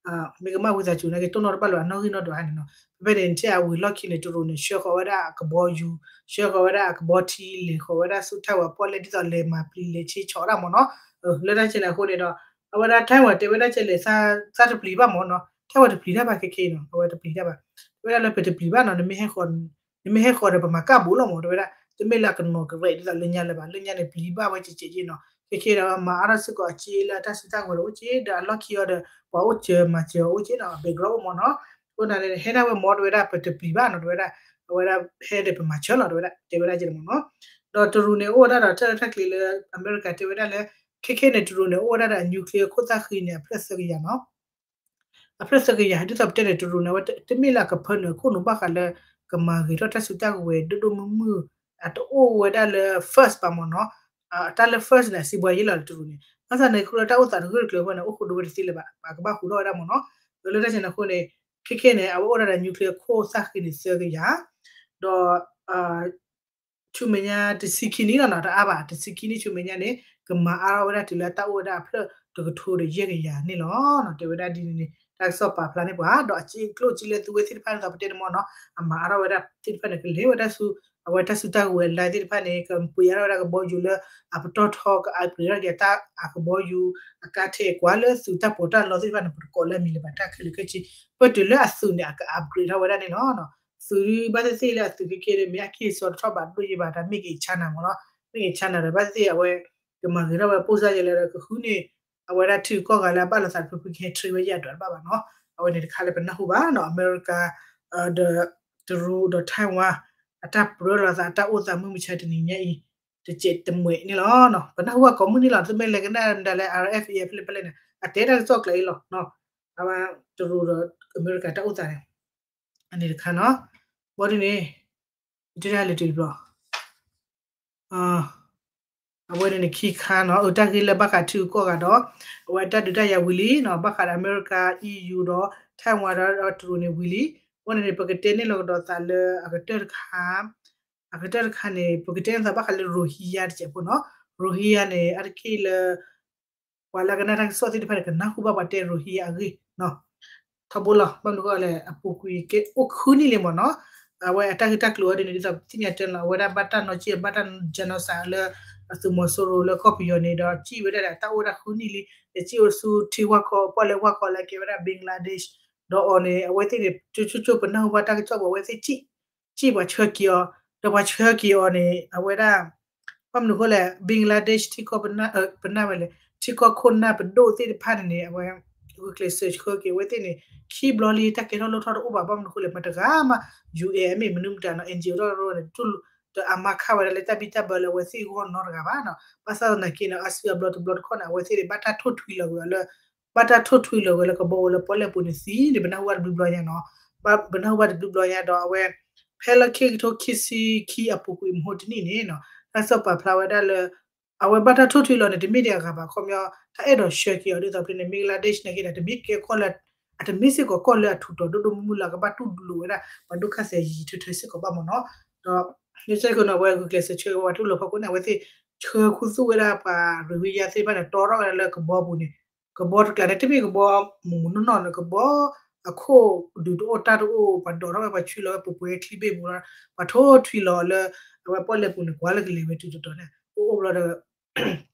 မ့ၢ်ကမၣ်ဝံသးစူၤန့ၣ်က့ တိၢ်နီၣ်တဘၣ်လၢၤအနီၣ်ဂံၢ်နီၣ်ဒွးန့ၣ်နီၤ ဖဲဖဲန့ၣ် ထဲအဝံၤလီၢ်ခံန့ၣ် တရူးန့ၣ် ဆှၢဃီၤဝဲဒၣ်အကဘီယူၤ ဆှၢဃီၤဝဲဒၣ်အကဘီထံ လဲၤဃီၤဝဲဒၣ်ဆူ Taiwan ပီၣ်လဲၣ်ဒ်သိးလဲၤမၤပျံၤလဲၤဆ့ဆီးဒၣ်မ့ၢ်နီၤ လၢတၢ်ကဲန့ၣ်အဃိန့ၣ်ဒီး အဝဲဒၣ် Taiwan တဲဝဲဒၣ်ကဲလဲၣ် သးတပျံၤဘၣ်မ့ၢ်နီၤ Taiwan တပျံၤတၢ်ဘၣ်ခဲခဲအံၤနီၤ အဝဲတပျံၤတၢ်ဘၣ် တဲဝဲဒၣ်လၢပတပျံၤဘၣ်နီၤ နမ့ၢ်ဟဲဃီၤဒီးပမၤကၣ်ဘူးလီၤမ့ၢ် တဲဝဲဒၣ် တမ့ၢ်လၢအကနီၤကရဲးဒ်သိးလၢညါလၢၤဘၣ် လၢညါန့ၣ်ပျံၤဘၣ်ဝဲကဲကဲက့နီၤ ခဲခဲဒီးမၤအါထီၣ်စ့ၢ်ကီးအစ့လၢအတၢ်စုတၢ်ကဝဲၤဒီးအိၣ်က့ ဒီးအလီၢ်ခံအီၤဒီး ပှၤအိၣ်စၢၤမၤစၢၤအီၤအိၣ်က့နီၤ အ background အိၣ်မ့ၢ်နီၤ အဃိန့ၣ် ဟဲဒၣ်ဝဲမ့ၢ်တဲဝဲဒၣ် ပတပျံၤဘၣ်နီၤ တဲဝဲဒၣ် အဝဲဒၣ်ဟဲဒီးပမၤဆၢလီၤ တဲဝဲဒၣ် တဲဝဲဒၣ်ကဲန့ၣ်မ့ၢ်နီၤ ဒီးတရူးန့ၣ်အိၣ်ဝဲဒၣ်ဒီးတၢ်ရဲၣ်တၢ်ကျဲၤလၢ အမဲရကၤတဲဝဲဒၣ်လၢ ခဲခဲန့ၣ် တရူးန့ၣ် အိၣ်ဝဲဒၣ်ဒီးအ nuclear ခိၣ်သၣ်ဃံန့ၣ် အဖျၢၣ်သၢကယၤနီၤ အဖျၢၣ်သၢကယၤ ဒ်သိးပတဲန့ၣ် တရူးန့ၣ် အဝဲတမ့ၢ်လၢအကဖၢနုာ်ခိၣ်နူာ်ဘၣ်ဃးလၢ ကမၤဂ့ၤထီၣ်တၢ်စုတၢ်ကဝဲၤဒိၣ်ဒိၣ်မုၢ်မုၢ် အတအိၣ်ဝဲဒၣ်လၢ first ဘၣ်မ့ၢ်နီၤ တၢ်လၢ first န့ၣ် အစံးဘှါယဲလီၤတရူးန့ၣ် ဘၣ်ဆၣ်န့ၣ် ခီလၢတၢ်အိၣ်သးတဂၢၢ်တကျၢၤအဃိန့ၣ် အိၣ်ဃိဒိဝဲတသ့လၢၤဘၣ် ပှၤကဘၣ်ဟူးထီၣ်ဝဲဒၣ်မ့ၢ်နီၤ လၢတၢ်ကဲန့ၣ်အဃိန့ၣ် ခဲခဲန့ၣ် အဝဲအိၣ်ဝဲဒၣ်ဒီး nuclear ခိၣ်သၣ်ဃံန့ၣ်သၢကယၤ ဒီး ဆူမဲာ်ညါတဆံခံနံၣ်လီၤနီၤ တအါဘၣ် တဆံခံနံၣ်ဆူမဲာ်ညါန့ၣ် ကမၤအါထီၣ်ဝဲဒၣ်တုၤလၢတၢ်အိၣ်ဝဲဒၣ်အဖျၢၣ်တကထိဒီးယဲၢ်ကယၤန့ၣ်လီၤ. တဲဝဲဒၣ်ဒ်န့ၣ်န့ၣ် တၢ်ကစီၣ်ပာ်ဖျါန့ၢ်ပှၤ ဒီးအစ့ကျိၣ်စ့လၢသုဝဲသ့ၣ်တဖၣ်ဒ်သိးပတဲန့ၣ်မ့ၢ်နီၤ အမၤအါထီၣ်ဝဲဒၣ်သ့ၣ်တဖၣ်န့ၣ် ကလဲၤဝဲဒၣ်ဆူ အဝဲတၢ်စုတၢ်ကဝဲၤလၢသ့ၣ်တဖၣ်န့ၣ် ကပှ့ၤအါထီၣ်ဝဲဒၣ်ကဘီယူၤလၢအပတီၢ်ထီ က upgrade ထီၣ်က့ၤတၢ်အကဘီယူၤ အကါထဲကွၢ်လၢသုးတၢ်ပီးတၢ်လီသ့ၣ်တဖၣ်န့ၣ် ပတကိးလၢအမံၤလၢၤဘၣ်တၢ်ခဲလၢာ်ခဲဆ့ ပတုၤလၢအသုးန့ၣ် အက upgrade ထီၣ်ဝဲဒၣ်န့ၣ်လီၤ. သုးဘၣ်သ့ၣ်သ့ၣ်လၢအသုးခဲကဲန့ၣ် မ့ၢ်အက့ၢ်စီတထီၣ်ဘးဒိၣ်ယံၤဘၣ် တၢ်မ့ၢ်က့ၤ China မ့ၢ်နီၤ မ့ၢ်က့ၤ China ဒီးဘၣ်သ့ၣ်သ့ၣ်အဝဲ ကမၤဂ့ၤထီၣ်ဝဲ ပိၢ်စၢ်ယဲလၢ ကဃုန့ၢ် အဝဲဒၣ်ထံဂုၤကီၢ်ဂၤလၢအဘၣ်လိာ်သးတဖုဖုကဟဲ trade ဝဲယဲအဒိးတဘၣ်ဘၣ်နီၤ. အဝဲန့ၣ်တခါလၢပနၢ်ဟူဘၣ်နီၤ အမဲရကၤ ဒီးတရူးဒီး Taiwan အတၢ်ပြၢလိာ်သးအတၢ်အိၣ်သးမုၢ်မဆါတနံၤညါအံၤ တစဲးတမှဲးန့ၣ်လီၤ. ပနၢ်ဟူဘၣ်ကိးမုၢ်နံၤလီၤ တမ့ၢ်လၢကနၣ်ဒၣ်လၢ RFA ဖဲလဲၣ်ဖဲလဲၣ်န့ၣ် အတဲတၢ်ကစီၣ်ကျၢၤအံၤလီၤ. အဝဲ တရူးဒီးအမဲရကၤတၢ်အိၣ်သးန့ၣ် အန့ၣ်တခါနီၤ. ဘီဒ်န့ၣ် တၢ်လၢတဘျီ အဝဲန့ၣ်န့ၣ်ခံခါနီၤ အတၢ်ဂ့ၢ်လၢဘၣ်ဃးထံဂုၤကီၢ်ဂၤဒီး အဝဲတၢ်ဒုးတၢ်ယၤဝံၤလံနီၤ ဘၣ်ဃးဒီးအမဲရကၤ EU ဒီး Taiwan ဒီးတရူးန့ၣ်ဝံၤလံ. အဃိန့ၣ်န့ၣ် ပကတဲန့ၢ်လီၤကဒီးသးလၢအကတၢၢ်တခါ အကတၢၢ်တခါန့ၣ် ပကတဲန့ၢ်သးဘၣ်ဃးလၢ Rohingya တစဲးဖိနီၤ Rohingya န့ၣ် အါတက့ၢ်လၢ ပှၤလၢကနၣ်တၢ်ကစီၣ်သ့ၣ်တဖၣ်န့ၣ် ကနၢ်ဟူဘၣ်ပှၤတဲ Rohingya အဂ့ၢ် ထီဘိလီၤ ဘၣ်မနုၤအဃိလဲၣ် အပူၤကွံာ်ကဲအိၣ်ဃုနံၣ်လံမ့ၢ်နီၤ. အဝဲအတၢ်ဂ့ၢ်တၢ်ကျိၤဝဲဒ်န့ၣ် ဒ်သိးပသ့ၣ်ညါတၢ်လီၤ အဝဲဒၣ်ဘၣ်တၢ်နီၣ်ကံၣ် ဘၣ်တၢ် genocide လၢအသုးမီၤစိရိၤလၢကီၢ်ပယီၤန့ၣ်ဒီး ကံၣ်ဝဲဒၣ်ဒီးတၢ်အိၣ်ဝဲဒၣ်ဃုနံၣ်လံ ယကံၣ်အိၣ်ဆူထံဝၣ်ခီ ပီၣ်လဲၣ်ဝၣ်ခီလၢကဲဝဲဒၣ် Bangladesh ဒီးအီၤန့ၣ် အဝဲသ့ၣ်န့ၣ် ကၠိကၠိကၠိပနၢ်ဟူဘၣ်တၢ်ကစီၣ်ပူၤ အဝဲသ့ၣ် ကံၣ်ပှၤဆှၢက့ၤအီၤ ဒီးပှၤဆှၢက့ၤအီၤန့ၣ် အဝဲဒၣ် ဘၣ်မနုၤအဃိလဲၣ် Bangladesh ထံကီၢ်ပနၢ် ပနၢ်ဝဲလဲၣ် ထံကီၢ်ခိၣ်နၢ်ပဒိၣ်သ့ၣ်တဖၣ်န့ၣ်န့ၣ် အဝဲ ဂုာ်ကျဲးစၢးဆှၢက့ၤ အဝဲသ့ၣ်န့ၣ် ခံဘျီလံ တၢ်ကဲထီၣ်လိၣ်ထီၣ်တအိၣ်ဘၣ် ဘၣ်မနုၤအဃိလဲၣ် မတဂၤမး ယူၢ်အဲၣ် မ့ၢ်မနုၤမတၤနီၤ NGO တၢ်ရၢန့ၣ် တၢ်အမၤခါဝဲဒၣ်လၢတၢ်ဘံၣ်တၢ်ဘၢလၢအဝဲသ့ၣ်အဂီၢ်နီတဂၤဘၣ်နီၤ ဘၣ်ဆၣ်သနာ်က့န့ၣ် အါစုအါဘျီတဘျီတခီၣ်န့ၣ် အဝဲသ့ၣ်န့ၣ် ဘၣ်တၢ်ထိၣ်ထွံလီၤဝဲလၢ ဘၣ်တၢ်ထိၣ်ထွံလီၤဝဲလၢကဘီဝဲလၢပီၣ်လဲၣ်ပူၤန့ၣ်သံန့ၣ် ပနၢ်ဟူဘၣ်တဘျုးဘျီညါနီၤ ပနၢ်ဟူဘၣ်တဘျုးဘျီညါဒီးအဝဲ ဖဲလၢခံကထိခံဆံခံအပူၤကွံာ်မဟိတနံၣ်န့ၣ်နီၤ တၢ်ကစီၣ်ပာ်ဖျါဝဲဒၣ်လၢ အဝဲဘၣ်တၢ်ထိၣ်ထွံလီၤန့ၣ် တမ့ၢ်ဒံးအဂၤဘၣ် ခီပညီ တၢ်အဲၣ်ဒိးဆှၢက့ၤအီၤဒ်သိးဖဲန့ၣ် Bangladesh နာ်က့ဒီး တမ့ၢ်ကဲကီၢ်လၢ အတမ့ၢ်စ့ၢ်ကီးကီၢ်လၢအထူးတီၤဒိၣ်ဒိၣ်မုၢ်မုၢ်လၢကဘၣ်တူၢ်လိာ်ဝဲဒၣ် ပှၤဒုက္ခသည်ယံာ်ယံာ်ထၢထၢစ့ၢ်ကီးဘၣ်မ့ၢ်နီၤ ဒီး ယစ့ၢ်ကီးန့ၣ် အဝဲဂုာ်ကျဲးစၢးဆှၢဝဲပှၤတူၢ်လိာ်ဖီခိၣ်န့ၣ် အဝဲသ့ၣ် ဆှၢခူသူၣ်ဝဲဒၣ်ပှၤ Rohingya သ့ၣ်တဖၣ်န့ၣ် တီထီၣ်ဝဲဒၣ်လၢကဘီပူၤန့ၣ် ကဘီတကျါန့ၣ် တမ့ၢ်ကဘီမုၢ်မုၢ်နီၢ်နီၢ်န့ၣ် ကဘီအခိၣ်ဒုးတအိၣ်တၢ်တအိၣ် ပှၤဒိးထီၣ်ဝဲပှၤဆွံလီၤဝဲပှဲၤပှဲၤချံဘ့ၣ်ပူၤလီၤ ပှၤထိၣ်ထွံလီၤလၢ အဝဲပီၣ်လဲၣ်ပူၤန့ၣ် ကွၢ်လၢကလဲၤဝဲတုၤတတီၤန့ၣ် အိၣ်အိၣ်ဘျီဒီး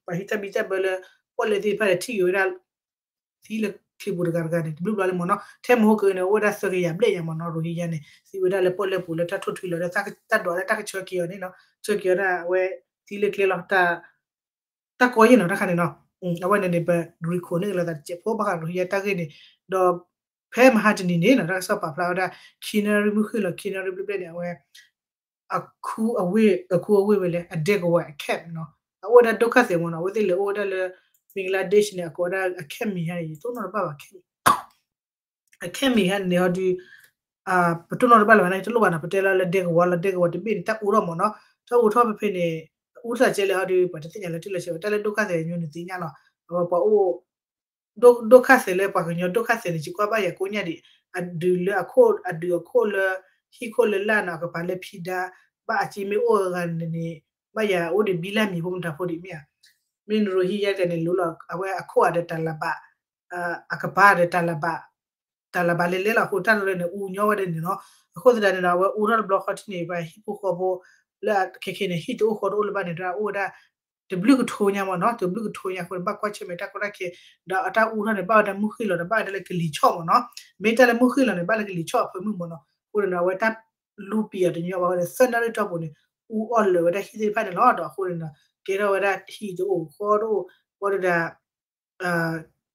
ပှၤဟံးတၢ်ဘံၣ်တၢ်ဘၢလၢ ပီၣ်လဲၣ်သ့ၣ်တဖၣ်န့ၣ် ထံၣ်က့ၤဝဲဒၣ် သံလၢချံပူၤတဂၤတဂၤန့ၣ် တဘျုးဘျီလံမ့ၢ်နီၤ ထဲမဟိကန့ၣ် အိၣ်ဝဲဒၣ်သၢကယၤဘျဲၣ်ညါမ့ၢ်နီၤ Rohingya န့ၣ် သံဝဲဒၣ်လၢပီၣ်လဲၣ်ပူၤလၢတၢ်ထိၣ်ထွံလီၤဒီး တၢ်ဒွးလၢတၢ်ကဆှၢက့ၤအီၤန့ၣ်နီၤ ဆှၢက့ၤအီၤဒၣ်အဝဲ သံလၢကျဲလီၤ တၢ်ကီယဲၢ်နီၤ တၢ်ခါန့ၣ်နီၤ အဝဲန့ၣ်န့ၣ် ပ recall န့ၢ်ကလီၤသးတစဲးဖိဘၣ်ဃး Rohingya တၢ်ဂ့ၢ်န့ၣ် ဒီး ဖဲမဟါတနံၤန့ၣ်နီၤ တၢ်ကစီၣ်ပာ်ဖျါဝဲဒၣ် Kinari မုၢ်ဃ့ၢ်လီၤ Kinari ဘျဲၣ်ဘျဲၣ်န့ၣ် အဝဲ အခူအဝ့ၢ် အခူအဝ့ၢ်ဝဲလဲၣ် အဒဲကဝီၤအ camp နီၤ အအိၣ်ဝဲဒၣ်ဒုက္ခသည်မ့ၢ်နီၤ အဝဲသ့ၣ်လဲၤအိၣ်ဝဲဒၣ်လၢ Bangladesh န့ၣ် အကိးဝဲဒၣ်အ camp မံၤဟါန့ၣ် ယတိၢ်နီၣ်တဘၣ်ဘၣ် camp အ camp မံၤဟါန့ၣ်န့ၣ်ဟီဒုး ပတိၢ်နီၣ်တဘၣ်လၢၤဘၣ်န့ၣ် တလိၣ်ဘၣ်နီၤ ပတဲလီၤလၢဒဲကဝီၤလီၤ ဒဲကဝီၤတဘ့ၣ်န့ၣ် တၢ်အူထီၣ်မ့ၢ်နီၤ တၢ်အူထီၣ်ဖဲဖဲန့ၣ် အူထီၣ်စဲလဲၣ်ဟီဒုး ပှၤတသ့ၣ်ညါလၢထံၣ်လၢဆဲးဝဲ တၢ်လၢဒုက္ခသည်ညိန့ၣ်သ့ၣ်ညါလီၤ အဝဲပှၤအိၣ် ဒုက္ခသည်လၢပှၤကညီဒုက္ခသည်န့ၣ် ယကွၢ်ဘၣ်ယၤကိးညါဒံး အဒုးလၢအခိၣ် အဒုးအခိၣ်လၢ ဟံၣ်ခိၣ်လၢလာ်နီၤ အကပၤလၢဖံဒါ ဘၣ်အစ့မ့ၢ်အိၣ်အဂၤန့ၣ်န့ၣ် ဘၣ်ယၤအိၣ်ဒံးဘံလၢ်မံၤဖိမတၤဖိဒံးမ့ၢ်ဧါ မ့ၢ် Rohingya တဂၤန့ၣ် လိၤလီၤ အဝဲအခိၣ်အဒၢးတၢ်လၤဘၣ် အကပၤဒၢးတၢ်လၤဘၣ် တၢ်လၤဘၣ်လဲၤလဲၤလီၤအဃိ တၢ်တရၢန့ၣ် အူညီဝဲဒၣ်န့ၣ်နီၤ အဃိသတးန့ၣ်ဒီး အဝဲအူထီၣ်တဘျီဃီထံၣ်န့ၣ် ပှၤဟံၣ်ဖိဃီဖိ လၢခဲခဲန့ၣ် ဟံၣ်တအိၣ်ဃီတအိၣ်လၢၤဘၣ်န့ၣ် တၢ်အိၣ်ဝဲဒၣ် တဘျုးကထိညါမ့ၢ်နီၤ တဘျုးကထိညါအဃိန့ၣ် ဘၣ်ကွၢ်ဆၢၣ်မဲာ်တၢ်ကီတၢ်ခဲ ဒီးအတၢ်အူထီၣ်န့ၣ် ဘၣ်ဝဲဒၣ်မုၢ်ဃ့ၢ်လီၤဒီး ဘၣ်ဝဲဒၣ်လၢကလံၤဆီၣ်မ့ၢ်နီၤ မ့ၢ်တၢ်လၢမုၢ်ဃ့ၢ်လီၤန့ၣ် ဘၣ်လၢကလံၤဆီၣ်အဖၢမုၢ်မ့ၢ်နီၤ အဃိန့ၣ်ဒီး အဝဲတၢ်လူပံာ်အီၤတညီဘၣ်ဝဲဒၣ် သၢနၣ်ရံၣ်တီၢ်ပူၤန့ၣ် အူအီၣ်လၢာ်ဝဲဒၣ်ဟံၣ်သ့ၣ်တဖၣ်န့ၣ်လီၤ ဒီးအဃိန့ၣ်ဒီး ကဲထီၣ်ဝဲဒၣ်ဟံၣ်တအိၣ်ဃီတအိၣ် ဝဲဒၣ်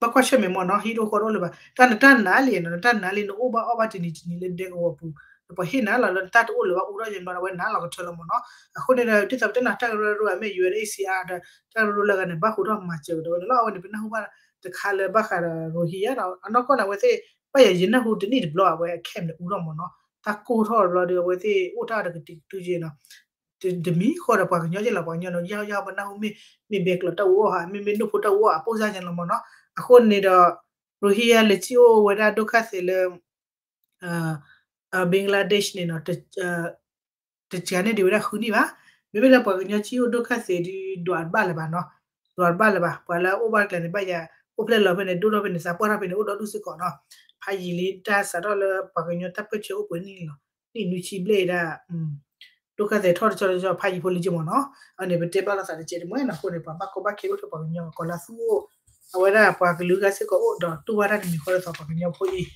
ဘၣ်ကွၢ်ဆၢၣ်မဲာ်မ့ၢ်နီၤ ဟံၣ်တအိၣ်ဃီတအိၣ်လၢၤဘၣ် တၢ်နတၢ်နာ်လံ နတၢ်နာ်လံ နအိၣ်ဘၣ်အီၣ်ဘၣ်တနံၤတနံၤလၢဒဲကဝီၤပူၤ နပှၤဟ့ၣ်နၤလီၤလၢနတၢ်တအိၣ်လၢၤဘၣ်အူထီၣ်ယဲၢ်ဘျီန့ၣ် အဝဲနာ်လီၤကထၢလီၤမ့ၢ်နီၤ အဃိန့ၣ်ဒီး ဒ်သိးပတဲနၤတၢ်ကရၢကရိအမ့ၢ် ယူၢ်အဲၣ်အ့ၣ်စံၣ်အါ ဒီး တၢ်ကရၢကရိလၢအဂၤန့ၣ် ဘၣ်ဃုာ်ထီၣ်မၤစၢၤကဒီးဝဲန့ၣ်လီၤ အဝဲန့ၣ် ပနၢ်ဟူဘၣ်တခါလၢဘၣ်ဃးဒီး Rohingya နီၤ အနီၢ်ကီၢ်န့ၣ် အဝဲသ့ၣ် ဘၣ်ယၤယနၢ်ဟူတနံၣ်တဘျီ အဝဲ camp န့ၣ် အူထီၣ်မ့ၢ်နီၤ တၢ်ကိၢ်ထီၣ်တဘျီဒီး အဝဲသ့ၣ်အိၣ်တၢ်အီၤတကတံာ်ကတူၢ်က့နီၤ တမံၤဃီဒီးပှၤကညီယဲၢ်လီၤ ပှၤကညီနီၤ ယဲၢ်ယဲၢ်ပနၢ်ဟူမ့ၢ် မ့ၢ်ဘဲကျိးတၢ်အူအီၣ်ဧါ မ့မ့ၢ်ဒိၣ်ဖိတၢ်အူအီၣ် အပိၢ်စၢ်ညါလီၤမ့ၢ်နီၤ အဃိန့ၣ်ဒီး Rohingya လဲၤစံၣ်အိၣ်ဝဲဒၣ်ဒုက္ခသည်လၢ Bangladesh န့ၣ်နီၤ တစှၤန့ၢ်ဒံးဝဲဒၣ်ဃုနံၣ်ဘၣ် မ့မ့ၢ်လၢပှၤကညီစံၣ်အိၣ်ဒုက္ခသည်ဒီး ဒွးတဘၣ်လၢၤဘၣ်နီၤ ဒွးတဘၣ်လၢၤဘၣ် ပှၤလၢအအိၣ်ဘၣ်ကျါန့ၣ် ဘၣ်ယၤ အိၣ်ဖျဲၣ်လီၤဖဲန့ၣ် ဒိၣ်ထီၣ်ဖဲန့ၣ် သးပှၢ်ထီၣ်ဖဲန့ၣ် အိၣ်ဒီဒူၣ်စ့ၢ်ကီးနီၤ ဖးယံာ်လံတၢ်စးထီၣ်လၢပှၤကညီတၢ်ပၢၢ်ဆၢအိၣ်ပှဲၤနံၣ်လီၤ နံၣ်နွံဆံဘျဲၣ်ဒၣ် ဒုက္ခသည်ထီၣ်တကီတကီ ဖးယံာ်ဖိလံက့မ့ၢ်နီၤ အန့ၣ် ပတဲဘၣ်လိာ်သးတကဲးတမှဲနီၤ အဃိန့ၣ် ပှၤဘၣ်ကီဘၣ်ခဲအိၣ်ထီၣ်ပှၤကညီ ကီၢ်လၢသူအိၣ် အဝဲဒၣ်ပှၤကလုာ်ဂၤစ့ၢ်ကီးအိၣ်ဒီးတူၢ်ဘၣ်တၢ်တမံၤဃီဒ်သိးပှၤကညီဖိအံၤ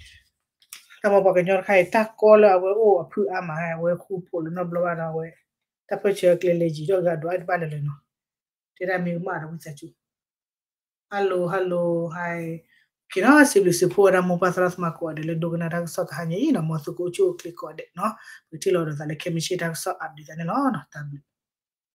တၢ်မ့ၢ်ပှၤကညီတခါအံၤ တၢ်ကီလၢအဝဲအိၣ်အဖုအါမး အဝဲဃူဖိးလၢနီတဘျီဘၣ်ဒီးအဝဲ တၢ်ပၢၢ်ဆၢကျဲလဲၤယံာ်ထီၣ်ဂၤဒွးတဘၣ်လၢၤလၢၤနီၤ တဲဒၣ်မ့ၢ်ကမၣ်ဒီးဝံသးစူၤ Hello hello hi က့ၤနီၤ စံးဘျုးစံးဖှိၣ်ဝဲဒၣ်မိၢ်ပၢ်သရၣ်သမါကိးဂၤဒဲးလၢဒိကနၣ်တၢ်ကစီၣ်တဟါညါအံၤနီၤ မ်သုကအိၣ်ဆူၣ်အိၣ်ချ့ကိးဂၤဒဲးနီၤ ပကထံၣ်လိာ်ဒီးသးလၢခဲမုၢ်ဆ့ၣ်တၢ်ကစီၣ် update သးန့ၣ်လီၤ တၢ်ဘျုး